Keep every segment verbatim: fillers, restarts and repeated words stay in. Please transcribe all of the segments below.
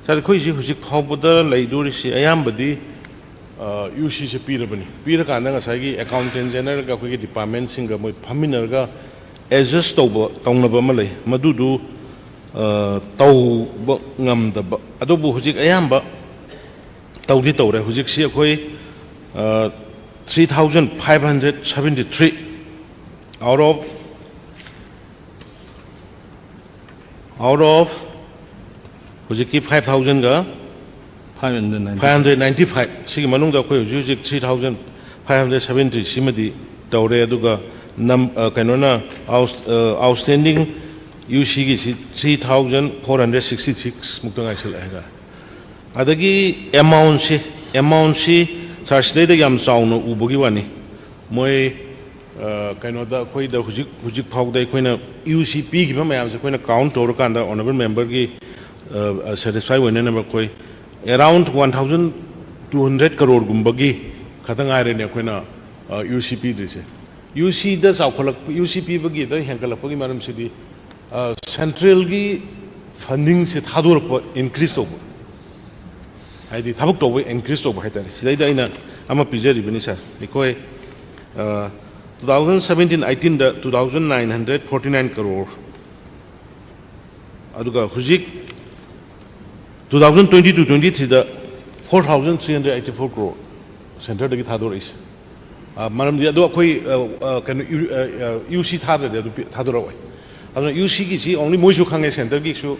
ꯁꯥꯔ, ꯑꯩꯈꯣꯏꯁꯤ ꯍꯧꯖꯤꯛ ꯐꯥꯎꯕꯗ ꯂꯩꯗꯣꯔꯤꯁꯤ ꯑꯌꯥꯝꯕꯗꯤ ꯌꯨ ꯁꯤꯁꯦ ꯄꯤꯔꯕꯅꯤ꯫ ꯄꯤꯔꯀꯥꯟꯗ ꯉꯁꯥꯏꯒꯤ ꯑꯦꯀꯥꯎꯟꯇꯦꯟ ꯖꯦꯅꯔꯦꯜꯒ ꯑꯩꯈꯣꯏꯒꯤ ꯗꯤꯄꯥꯔꯠꯃꯦꯟꯁꯤꯡꯒ ꯃꯣꯏ ꯐꯝꯃꯤꯟꯅꯔꯒ ꯑꯦꯗꯖꯁ ꯇꯧꯕ, ꯇꯧꯅꯕ ꯑꯃ ꯂꯩ꯫ ꯃꯗꯨꯗꯨ ꯑ, ꯇꯧꯕ ꯉꯝꯗꯕ꯫ ꯑꯗꯨꯕꯨ ꯍꯧꯖꯤꯛ ꯑꯌꯥꯝꯕ ꯇꯧꯗꯤ ꯇꯧꯔꯦ꯫ ꯍꯧꯖꯤꯛꯁꯤ ꯑꯩꯈꯣꯏ three thousand five hundred seventy three out of out of ꯍꯧꯖꯤꯛꯀꯤ five thousandꯒ five hundred ninety five꯫ Five hundred ninety five ꯁꯤꯒꯤ ꯃꯅꯨꯡꯗ ꯑꯩꯈꯣꯏ ꯍꯧꯖꯤꯛ ꯍꯧꯖꯤꯛ three thousand five hundred seventy ꯁꯤꯃꯗꯤ ꯇꯧꯔꯦ꯫ ꯑꯗꯨꯒ ꯅꯝ-, ꯑ, ꯀꯩꯅꯣꯅ ꯑꯥꯎꯁ-, ꯑ, ꯑꯥꯎꯠꯁ꯭ꯇꯦꯟꯗꯤꯡ ꯌꯨ ꯁꯤꯒꯤꯁꯤ three thousand four hundred sixty six ꯃꯨꯛꯇ ꯉꯥꯏꯁꯜꯂꯛꯑꯦ ꯍꯥꯏꯇꯥꯔꯦ꯫ ꯑꯗꯒꯤ ꯑꯦꯃꯥꯎꯟꯁꯤ, ꯑꯦꯃꯥꯎꯟꯁꯤ ꯁꯥꯔ, ꯁꯤꯗꯩꯗ ꯌꯥꯝ ꯆꯥꯎꯅ ꯎꯕꯒꯤ ꯋꯥꯅꯤ꯫ ꯃꯣꯏ, ꯑ, ꯀꯩꯅꯣꯗ ꯑꯩꯈꯣꯏꯗ ꯍꯧꯖꯤꯛ, ꯍꯧꯖꯤꯛ ꯐꯥꯎꯗ ꯑꯩꯈꯣꯏꯅ ꯌꯨ ꯁꯤ ꯄꯤꯈꯤꯕ ꯃꯌꯥꯝꯁꯦ ꯑꯩꯈꯣꯏꯅ ꯀꯥꯎꯟ ꯇꯧꯔꯀꯥꯟꯗ ꯑꯣꯅꯔꯦꯕꯜ ꯃꯦꯝꯕꯔꯒꯤ, ꯑ, ꯁꯦꯇꯤꯁꯐꯥꯏ ꯑꯣꯏꯅꯅꯕ ꯑꯩꯈꯣꯏ around one thousand two hundred ꯀꯔꯣꯔꯒꯨꯝꯕꯒꯤ ꯈꯛꯇ ꯉꯥꯏꯔꯦꯅꯦ ꯑꯩꯈꯣꯏꯅ, ꯑ, ꯌꯨ ꯁꯤ ꯄꯤꯗ꯭ꯔꯤꯁꯦ꯫ ꯌꯨ ꯁꯤꯗ ꯆꯥꯎꯈꯠꯂꯛꯄ, ꯌꯨ ꯁꯤ ꯄꯤꯕꯒꯤꯗ ꯍꯦꯟꯒꯠꯂꯛꯄꯒꯤ ꯃꯔꯝꯁꯤꯗꯤ, ꯑ, ꯁꯦꯟꯇ꯭ꯔꯦꯜꯒꯤ ꯐꯟꯗꯤꯡꯁꯦ ꯊꯥꯗꯣꯔꯛꯄ ꯏꯟꯀ꯭ꯔꯤꯖ ꯇꯧꯕ, ꯍꯥꯏꯗꯤ ꯊꯕꯛ ꯇꯧꯕ ꯏꯟꯀ꯭ꯔꯤꯖ ꯇꯧꯕ ꯍꯥꯏꯇꯥꯔꯦ꯫ ꯁꯤꯗꯩꯗ ꯑꯩꯅ ꯑꯃ ꯄꯤꯖꯔꯤꯕꯅꯤ ꯁꯥꯔ꯫ ꯑꯩꯈꯣꯏ, ꯑ, two thousand seventeen eighteenꯗ two thousand nine hundred forty nine crore, ꯑꯗꯨꯒ ꯍꯧꯖꯤꯛ two thousand twenty two twenty threeꯗ four thousand three hundred eighty four crore ꯁꯦꯟꯇꯔꯗꯒꯤ ꯊꯥꯗꯣꯔꯛꯏꯁꯦ꯫ ꯑ, ꯃꯔꯝꯗꯤ ꯑꯗꯣ ꯑꯩꯈꯣꯏ, ꯑ, ꯑ, ꯀꯩꯅꯣ, ꯌꯨ-, ꯑ, ꯑ, ꯌꯨ ꯁꯤ ꯊꯥꯗ꯭ꯔꯗꯤ ꯑꯗꯨ ꯄꯤ-, ꯊꯥꯗꯣꯔꯛꯑꯣꯏ꯫ ꯑꯗꯨꯅ ꯌꯨ ꯁꯤꯒꯤꯁꯤ only ꯃꯣꯏꯁꯨ ꯈꯪꯉꯦ, ꯁꯦꯟꯇꯔꯒꯤꯁꯨ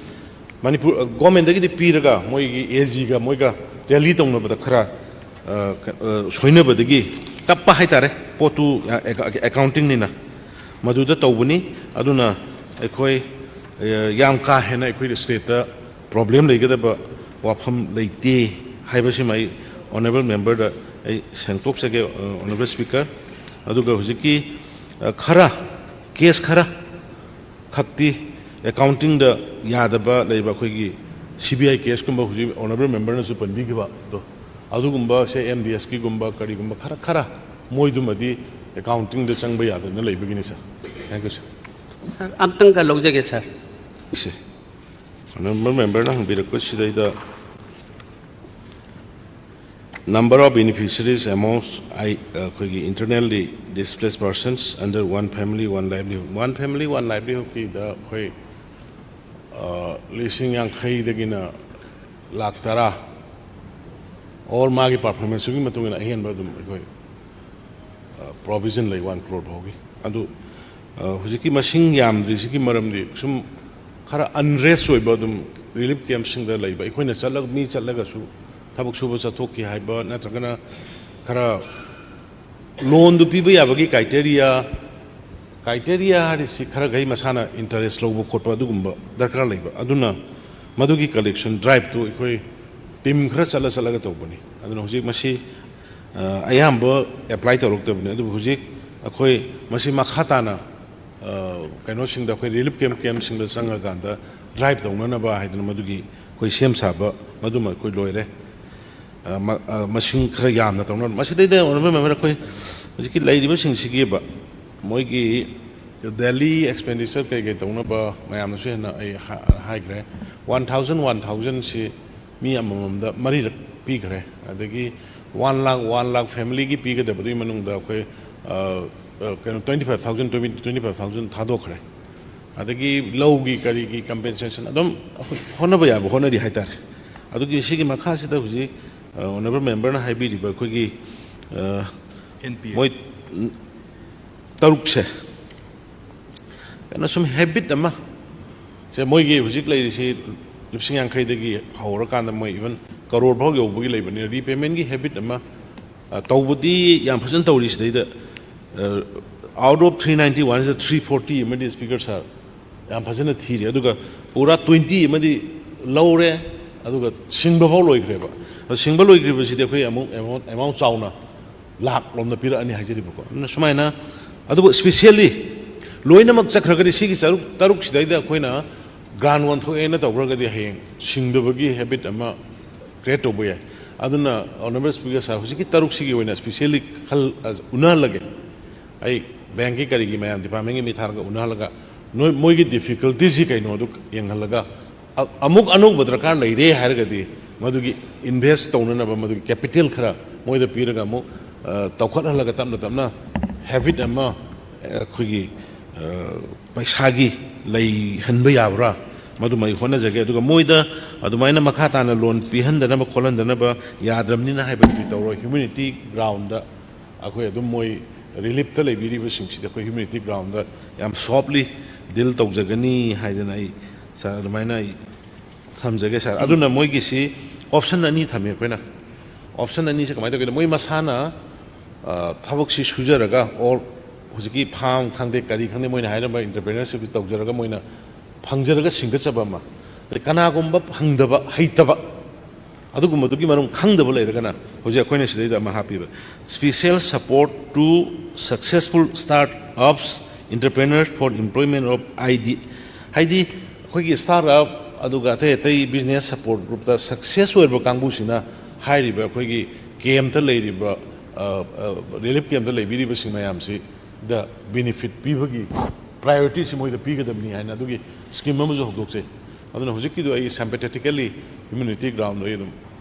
ꯃꯅꯤꯄꯨꯔ, ꯑ, ꯒꯣꯔꯃꯦꯟꯗꯒꯤꯗꯤ ꯄꯤꯔꯒ ꯃꯣꯏꯒꯤ ꯑꯦ ꯖꯤꯒ ꯃꯣꯏꯒ ꯇꯦꯂꯤ ꯇꯧꯅꯕꯗ ꯈꯔ, ꯑ, ꯀ-, ꯑ, ꯁꯣꯏꯅꯕꯗꯒꯤ ꯇꯞꯄ ꯍꯥꯏꯇꯥꯔꯦ꯫ ꯄꯣꯠꯇꯨ, ꯑ, ꯑꯦꯀꯥ-, ꯑꯦꯀꯥꯎꯟꯇꯤꯡꯅꯤꯅ ꯃꯗꯨꯗ ꯇꯧꯕꯅꯤ꯫ ꯑꯗꯨꯅ ꯑꯩꯈꯣꯏ, ꯑ, ꯌꯥꯝ ꯀꯥ ꯍꯦꯟꯅ ꯑꯩꯈꯣꯏ ꯁ꯭ꯇꯦꯠꯇ ꯄ꯭ꯔꯣꯕ꯭ꯂꯦꯝ ꯂꯩꯒꯗꯕ ꯋꯥꯐꯝ ꯂꯩꯇꯦ ꯍꯥꯏꯕꯁꯤꯃ ꯑꯩ ꯑꯣꯅꯔꯦꯕꯜ ꯃꯦꯝꯕꯔꯗ ꯑꯩ ꯁꯦꯡꯗꯣꯛꯆꯒꯦ, ꯑ, ꯑꯣꯅꯔꯦꯕꯜ ꯁ꯭ꯄꯤꯀꯔ꯫ ꯑꯗꯨꯒ ꯍꯧꯖꯤꯛꯀꯤ, ꯑ, ꯈꯔ, ꯀꯦꯁ ꯈꯔ ꯈꯛꯇꯤ ꯑꯦꯀꯥꯎꯟꯇꯤꯡꯗ ꯌꯥꯗꯕ ꯂꯩꯕ, ꯑꯩꯈꯣꯏꯒꯤ ꯁꯤ ꯕꯤ ꯑꯥꯏ ꯀꯦꯁꯀꯨꯝꯕ ꯍꯧꯖꯤꯛ ꯑꯣꯅꯔꯦꯕꯜ ꯃꯦꯝꯕꯔꯅꯁꯨ ꯄꯟꯕꯤꯈꯤꯕ ꯑꯗꯣ, ꯑꯗꯨꯒꯨꯝꯕꯁꯦ ꯑꯦꯝ ꯗꯤ ꯑꯦꯁꯀꯤꯒꯨꯝꯕ ꯀꯔꯤꯒꯨꯝꯕ ꯈꯔ, ꯈꯔ ꯃꯣꯏꯗꯨꯃꯗꯤ ꯑꯦꯀꯥꯎꯟꯇꯤꯡꯗ ꯆꯪꯕ ꯌꯥꯗꯅ ꯂꯩꯕꯒꯤꯅꯤ ꯁꯥꯔ꯫ Thank you, ꯁꯥꯔ꯫ ꯁꯥꯔ, ꯑꯝꯇꯪꯒ ꯂꯧꯖꯒꯦ, ꯁꯥꯔ꯫ ꯁꯦ꯫ Honourable memberꯅ ꯍꯪꯕꯤꯔꯛꯄꯁꯤꯗꯩꯗ number of beneficiaries amongst ꯑꯩꯈꯣꯏꯒꯤ internally displaced persons under one family one livelihood, one family one livelihoodꯀꯤꯗ ꯑꯩꯈꯣꯏ ꯂꯤꯁꯤꯡ ꯌꯥꯡꯈꯩꯗꯒꯤꯅ ꯂꯥꯛ ꯇꯔꯥ, ꯑꯣꯔ ꯃꯥꯒꯤ ꯄꯔꯐꯣꯔꯃꯦꯟꯁꯇꯨꯒꯤ ꯃꯇꯨꯡ ꯏꯟꯅ ꯑꯍꯦꯟꯕ ꯑꯗꯨꯝ ꯑꯩꯈꯣꯏ ꯄ꯭ꯔꯣꯚꯤꯖꯟ ꯂꯩ ꯋꯥꯟ ꯀ꯭ꯔꯣꯔ ꯐꯥꯎꯒꯤ꯫ ꯑꯗꯨ ꯍꯧꯖꯤꯛꯀꯤ ꯃꯁꯤꯡ ꯌꯥꯝꯗ꯭ꯔꯤꯁꯤꯒꯤ ꯃꯔꯝꯗꯤ ꯁꯨꯝ ꯈꯔ ꯑꯟꯔꯦꯁ ꯑꯣꯏꯕ ꯑꯗꯨꯝ ꯔꯤꯂꯤꯐ ꯀꯦꯝꯞꯁꯤꯡꯗ ꯂꯩꯕ, ꯑꯩꯈꯣꯏꯅ ꯆꯠꯂꯒ, ꯃꯤ ꯆꯠꯂꯒꯁꯨ ꯊꯕꯛ ꯁꯨꯕ ꯆꯠꯊꯣꯛꯈꯤ ꯍꯥꯏꯕ ꯅꯠꯇ꯭ꯔꯒꯅ ꯈꯔ ꯂꯣꯟꯗꯨ ꯄꯤꯕ ꯌꯥꯕꯒꯤ ꯀ꯭ꯔꯥꯏꯇꯦꯔꯤꯌꯥ, ꯀ꯭ꯔꯥꯏꯇꯦꯔꯤꯌꯥ ꯍꯥꯏꯔꯤꯁꯤ ꯈꯔꯈꯩ ꯃꯁꯥꯅ ꯏꯟꯇꯔꯦꯁ ꯂꯧꯕ ꯈꯣꯠꯄ ꯑꯗꯨꯒꯨꯝꯕ ꯗꯔꯀꯥꯔ ꯂꯩꯕ꯫ ꯑꯗꯨꯅ ꯃꯗꯨꯒꯤ ꯀꯂꯦꯛꯁꯟ ꯗ꯭ꯔꯥꯏꯕꯇꯨ ꯑꯩꯈꯣꯏ ꯇꯤꯝ ꯈꯔ ꯆꯠꯂ ꯆꯠꯂꯒ ꯇꯧꯕꯅꯤ꯫ ꯑꯗꯨꯅ ꯍꯧꯖꯤꯛ ꯃꯁꯤ ꯑꯌꯥꯝꯕ ꯑꯦꯄ꯭ꯂꯥꯏ ꯇꯧꯔꯛꯇꯕꯅꯤ꯫ ꯑꯗꯨꯕꯨ ꯍꯧꯖꯤꯛ ꯑꯩꯈꯣꯏ ꯃꯁꯤ ꯃꯈꯥ ꯇꯥꯅ ꯀꯩꯅꯣꯁꯤꯡꯗ, ꯑꯩꯈꯣꯏ ꯔꯤꯂꯤꯐ ꯀꯦꯝꯞ ꯀꯦꯝꯞꯁꯤꯡꯗ ꯆꯪꯉꯀꯥꯟꯗ ꯗ꯭ꯔꯥꯏꯕ ꯇꯧꯅꯅꯕ ꯍꯥꯏꯗꯅ ꯃꯗꯨꯒꯤ ꯑꯩꯈꯣꯏ ꯁꯦꯝ ꯁꯥꯕ ꯃꯗꯨꯃ ꯑꯩꯈꯣꯏ ꯂꯣꯏꯔꯦ꯫ ꯃꯁꯤꯡ ꯈꯔ ꯌꯥꯝꯅ ꯇꯧꯅꯕ꯫ ꯃꯁꯤꯗꯩꯗ ꯑꯣꯅꯔꯦꯕꯜ ꯃꯦꯝꯕꯔ, ꯑꯩꯈꯣꯏ ꯍꯧꯖꯤꯛꯀꯤ ꯂꯩꯔꯤꯕꯁꯤꯡꯁꯤꯒꯤꯕ ꯃꯣꯏꯒꯤ ꯗꯦꯂꯤ ꯑꯦꯛꯁꯄꯦꯟꯗꯤꯆꯔ ꯀꯩꯀꯩ ꯇꯧꯅꯕ ꯃꯌꯥꯝꯅꯁꯨ ꯍꯦꯟꯅ ꯑꯩ ꯍꯥꯏꯈ꯭ꯔꯦ꯫ ꯋꯥꯟ ꯊꯥꯎꯖꯟ ꯋꯥꯟ ꯊꯥꯎꯖꯟꯁꯤ ꯃꯤ ꯑꯃꯃꯝꯗ ꯃꯔꯤꯔꯛ ꯄꯤꯈ꯭ꯔꯦ꯫ ꯑꯗꯒꯤ ꯋꯥꯟ ꯂꯥꯛ, ꯋꯥꯟ ꯂꯥꯛ ꯐꯦꯃꯤꯂꯤꯒꯤ ꯄꯤꯒꯗꯕꯗꯨꯒꯤ ꯃꯅꯨꯡꯗ ꯑꯩꯈꯣꯏ ꯀꯩꯅꯣ, twenty five thousand, twenty five thousand ꯊꯥꯗꯣꯛꯈ꯭ꯔꯦ꯫ ꯑꯗꯒꯤ ꯂꯧꯒꯤ ꯀꯔꯤꯒꯤ ꯀꯝꯄꯦꯟꯁꯦꯁꯟ ꯑꯗꯨꯝ ꯑꯩꯈꯣꯏ ꯍꯣꯠꯅꯕ ꯌꯥꯕ ꯍꯣꯠꯅꯔꯤ ꯍꯥꯏꯇꯥꯔꯦ꯫ ꯑꯗꯨꯒꯤ ꯁꯤꯒꯤ ꯃꯈꯥꯁꯤꯗ ꯍꯧꯖꯤꯛ ꯑꯣꯅꯔꯦꯕꯜ ꯃꯦꯝꯕꯔꯅ ꯍꯥꯏꯕꯤꯔꯤꯕ ꯑꯩꯈꯣꯏꯒꯤ ꯃꯣꯏ ꯇꯔꯨꯛꯁꯦ ꯀꯩꯅꯣ, ꯁꯨꯝ ꯍꯦꯕꯤꯠ ꯑꯃ ꯁꯦ, ꯃꯣꯏꯒꯤ ꯍꯧꯖꯤꯛ ꯂꯩꯔꯤꯁꯤ ꯂꯤꯁꯤꯡ ꯌꯥꯡꯈꯩꯗꯒꯤ ꯍꯧꯔꯀꯥꯟꯗ ꯃꯣꯏ ꯏꯚꯟ ꯀꯔꯣꯔ ꯐꯥꯎ ꯌꯧꯕꯒꯤ ꯂꯩꯕꯅꯤꯅ, ꯔꯤꯄꯦꯃꯦꯟꯒꯤ ꯍꯦꯕꯤꯠ ꯑꯃ ꯇꯧꯕꯗꯤ ꯌꯥꯝ ꯐꯖꯅ ꯇꯧꯔꯤ꯫ ꯁꯤꯗꯩꯗ out of three ninety one ꯁꯤꯗ three forty ꯑꯃꯗꯤ ꯁ꯭ꯄꯤꯀꯔ ꯁꯥꯔ ꯌꯥꯝ ꯐꯖꯅ ꯊꯤꯔꯤ꯫ ꯑꯗꯨꯒ ꯄꯨꯔꯥ ꯇ꯭ꯋꯦꯟꯇꯤ ꯑꯃꯗꯤ ꯂꯧꯔꯦ, ꯑꯗꯨꯒ ꯁꯤꯡꯕ ꯐꯥꯎ ꯂꯣꯏꯈ꯭ꯔꯦꯕ꯫ ꯑꯗꯣ ꯁꯤꯡꯕ ꯂꯣꯏꯈ꯭ꯔꯤꯕꯁꯤꯗꯤ ꯑꯩꯈꯣꯏ ꯑꯃꯨꯛ ꯑꯦꯃꯥꯎꯟ, ꯑꯦꯃꯥꯎꯟ ꯆꯥꯎꯅ ꯂꯥꯛ ꯂꯣꯝꯗ ꯄꯤꯔꯛꯑꯅꯤ ꯍꯥꯏꯖꯔꯤꯕꯀꯣ꯫ ꯑꯗꯨꯅ ꯁꯨꯃꯥꯏꯅ, ꯑꯗꯨꯕꯨ ꯏꯁꯄꯤꯁꯦꯜꯂꯤ ꯂꯣꯏꯅꯃꯛ ꯆꯠꯈ꯭ꯔꯒꯗꯤ, ꯁꯤꯒꯤ ꯇꯔꯨꯛ, ꯇꯔꯨꯛꯁꯤꯗꯩꯗ ꯑꯩꯈꯣꯏꯅ ꯒ꯭ꯔꯥꯟ ꯑꯣꯟꯊꯣꯛꯑꯦꯅ ꯇꯧꯈ꯭ꯔꯒꯗꯤ ꯍꯌꯦꯡ ꯁꯤꯡꯗꯕꯒꯤ ꯍꯦꯕꯤꯠ ꯑꯃ ꯀ꯭ꯔꯤꯌꯦꯠ ꯇꯧꯕ ꯌꯥꯏ꯫ ꯑꯗꯨꯅ ꯑꯣꯅꯔꯦꯕꯜ ꯁ꯭ꯄꯤꯀꯔ ꯁꯥꯔ, ꯍꯧꯖꯤꯛꯀꯤ ꯇꯔꯨꯛꯁꯤꯒꯤ ꯑꯣꯏꯅ ꯏꯁꯄꯤꯁꯦꯜꯂꯤ ꯈꯜ-, ꯎꯅꯍꯜꯂꯒꯦ꯫ ꯑꯩ ꯕꯦꯡꯛꯀꯤ ꯀꯔꯤꯒꯤ ꯃꯌꯥꯝ ꯗꯤꯄꯥꯔꯠꯃꯦꯟꯒꯤ ꯃꯤ ꯊꯥꯔꯒ ꯎꯅꯍꯜꯂꯒ ꯅꯣꯏ, ꯃꯣꯏꯒꯤ ꯗꯤꯐꯤꯀꯜꯇꯤꯁꯤ ꯀꯩꯅꯣꯗꯨ ꯌꯦꯡꯍꯜꯂꯒ ꯑ-, ꯑꯃꯨꯛ ꯑꯅꯧꯕ ꯗꯔꯀꯥꯔ ꯂꯩꯔꯦ ꯍꯥꯏꯔꯒꯗꯤ, ꯃꯗꯨꯒꯤ ꯏꯟꯚꯦꯁ ꯇꯧꯅꯅꯕ ꯃꯗꯨꯒꯤ ꯀꯦꯄꯤꯇꯦꯜ ꯈꯔ ꯃꯣꯏꯗ ꯄꯤꯔꯒ ꯑꯃꯨꯛ, ꯑ, ꯇꯧꯈꯠꯍꯜꯂꯒ ꯇꯞꯅ ꯇꯞꯅ ꯍꯦꯕꯤꯠ ꯑꯃ, ꯑ, ꯑꯩꯈꯣꯏꯒꯤ, ꯑ, ꯄꯩꯁꯥꯒꯤ ꯂꯩꯍꯟꯕ ꯌꯥꯕ꯭ꯔꯥ, ꯃꯗꯨꯃ ꯑꯩ ꯍꯣꯠꯅꯖꯒꯦ꯫ ꯑꯗꯨꯒ ꯃꯣꯏꯗ ꯑꯗꯨꯃꯥꯏꯅ ꯃꯈꯥ ꯇꯥꯅ ꯂꯣꯟ ꯄꯤꯍꯟꯗꯅꯕ ꯈꯣꯠꯍꯟꯗꯅꯕ ꯌꯥꯗ꯭ꯔꯕꯅꯤꯅ ꯍꯥꯏꯕꯗꯨꯗꯤ ꯇꯧꯔꯣꯏ꯫ ꯍ꯭ꯌꯨꯃꯦꯅꯤꯇꯤ ꯒ꯭ꯔꯥꯎꯟꯗ ꯑꯩꯈꯣꯏ ꯑꯗꯨꯝ ꯃꯣꯏ ꯔꯤꯂꯤꯐꯇ ꯂꯩꯕꯤꯔꯤꯕꯁꯤꯡꯁꯤꯗ ꯑꯩꯈꯣꯏ ꯍ꯭ꯌꯨꯃꯦꯅꯤꯇꯤ ꯒ꯭ꯔꯥꯎꯟꯗ ꯌꯥꯝ ꯁꯣꯐꯂꯤ ꯗꯤꯜ ꯇꯧꯖꯒꯅꯤ ꯍꯥꯏꯗꯅ ꯑꯩ, ꯁꯥꯔ, ꯑꯗꯨꯃꯥꯏꯅ ꯑꯩ ꯊꯝꯖꯒꯦ, ꯁꯥꯔ꯫ ꯑꯗꯨꯅ ꯃꯣꯏꯒꯤꯁꯤ ꯑꯣꯞꯁꯟ ꯑꯅꯤ ꯊꯝꯃꯤ ꯑꯩꯈꯣꯏꯅ꯫ ꯑꯣꯞꯁꯟ ꯑꯅꯤꯁꯦ ꯀꯃꯥꯏꯅ ꯇꯧꯒꯦꯗ, ꯃꯣꯏ ꯃꯁꯥꯅ, ꯑ, ꯊꯕꯛꯁꯤ ꯁꯨꯖꯔꯒ, ꯑꯣꯔ ꯍꯧꯖꯤꯛꯀꯤ ꯐꯥꯝ ꯈꯪꯗꯦ, ꯀꯔꯤ ꯈꯪꯗꯦ, ꯃꯣꯏꯅ ꯍꯥꯏꯔꯝꯕ ꯑꯦꯟꯇꯔꯄ꯭ꯔꯦꯅꯔꯁꯤꯞꯇꯨ ꯇꯧꯖꯔꯒ ꯃꯣꯏꯅ ꯐꯪꯖꯔꯒ ꯁꯤꯡꯒꯠꯆꯕ ꯑꯃ꯫ ꯑꯗꯩ ꯀꯅꯥꯒꯨꯝꯕ ꯐꯪꯗꯕ, ꯍꯩꯇꯕ, ꯑꯗꯨꯒꯨꯝꯕꯗꯨꯒꯤ ꯃꯔꯝ ꯈꯪꯗꯕ ꯂꯩꯔꯒꯅ, ꯍꯧꯖꯤꯛ ꯑꯩꯈꯣꯏꯅ ꯁꯤꯗꯩꯗ ꯑꯃ ꯍꯥꯞꯄꯤꯕ, "Special support to successful startups, entrepreneurs for employment of I D", ꯍꯥꯏꯗꯤ ꯑꯩꯈꯣꯏꯒꯤ ꯁ꯭ꯇꯥꯔꯠ ꯑꯞ, ꯑꯗꯨꯒ ꯑꯇꯩ ꯑꯇꯩ ꯕꯤꯖꯤꯅꯦꯁ ꯁꯄꯣꯔꯠ ꯒ꯭ꯔꯨꯞꯇ ꯁꯛꯁꯦꯁ ꯑꯣꯏꯔꯕ ꯀꯥꯡꯕꯨꯁꯤꯅ ꯍꯥꯏꯔꯤꯕ ꯑꯩꯈꯣꯏꯒꯤ ꯀꯦꯝꯞꯇ ꯂꯩꯔꯤꯕ, ꯑ, ꯑ, ꯔꯤꯂꯤꯐ ꯀꯦꯝꯞꯇ ꯂꯩꯕꯤꯔꯤꯕꯁꯤꯡ ꯃꯌꯥꯝꯁꯤꯗ ꯕꯦꯅꯤꯐꯤꯠ ꯄꯤꯕꯒꯤ ꯄ꯭ꯔꯥꯏꯌꯣꯔꯤꯇꯤꯁꯤ ꯃꯣꯏꯗ ꯄꯤꯒꯗꯕꯅꯤ ꯍꯥꯏꯅ ꯑꯗꯨꯒꯤ ꯁ꯭ꯀꯤꯝ ꯑꯃꯁꯨ ꯍꯧꯗꯣꯛꯆꯩ꯫ ꯑꯗꯨꯅ ꯍꯧꯖꯤꯛꯀꯤꯗꯣ ꯑꯩ ꯁꯥꯏꯝꯄꯦꯊꯦꯇꯤꯀꯦꯂꯤ ꯍ꯭ꯌꯨꯃꯦꯅꯤꯇꯤ ꯒ꯭ꯔꯥꯎꯟꯗ ꯑꯩ ꯑꯗꯨꯝ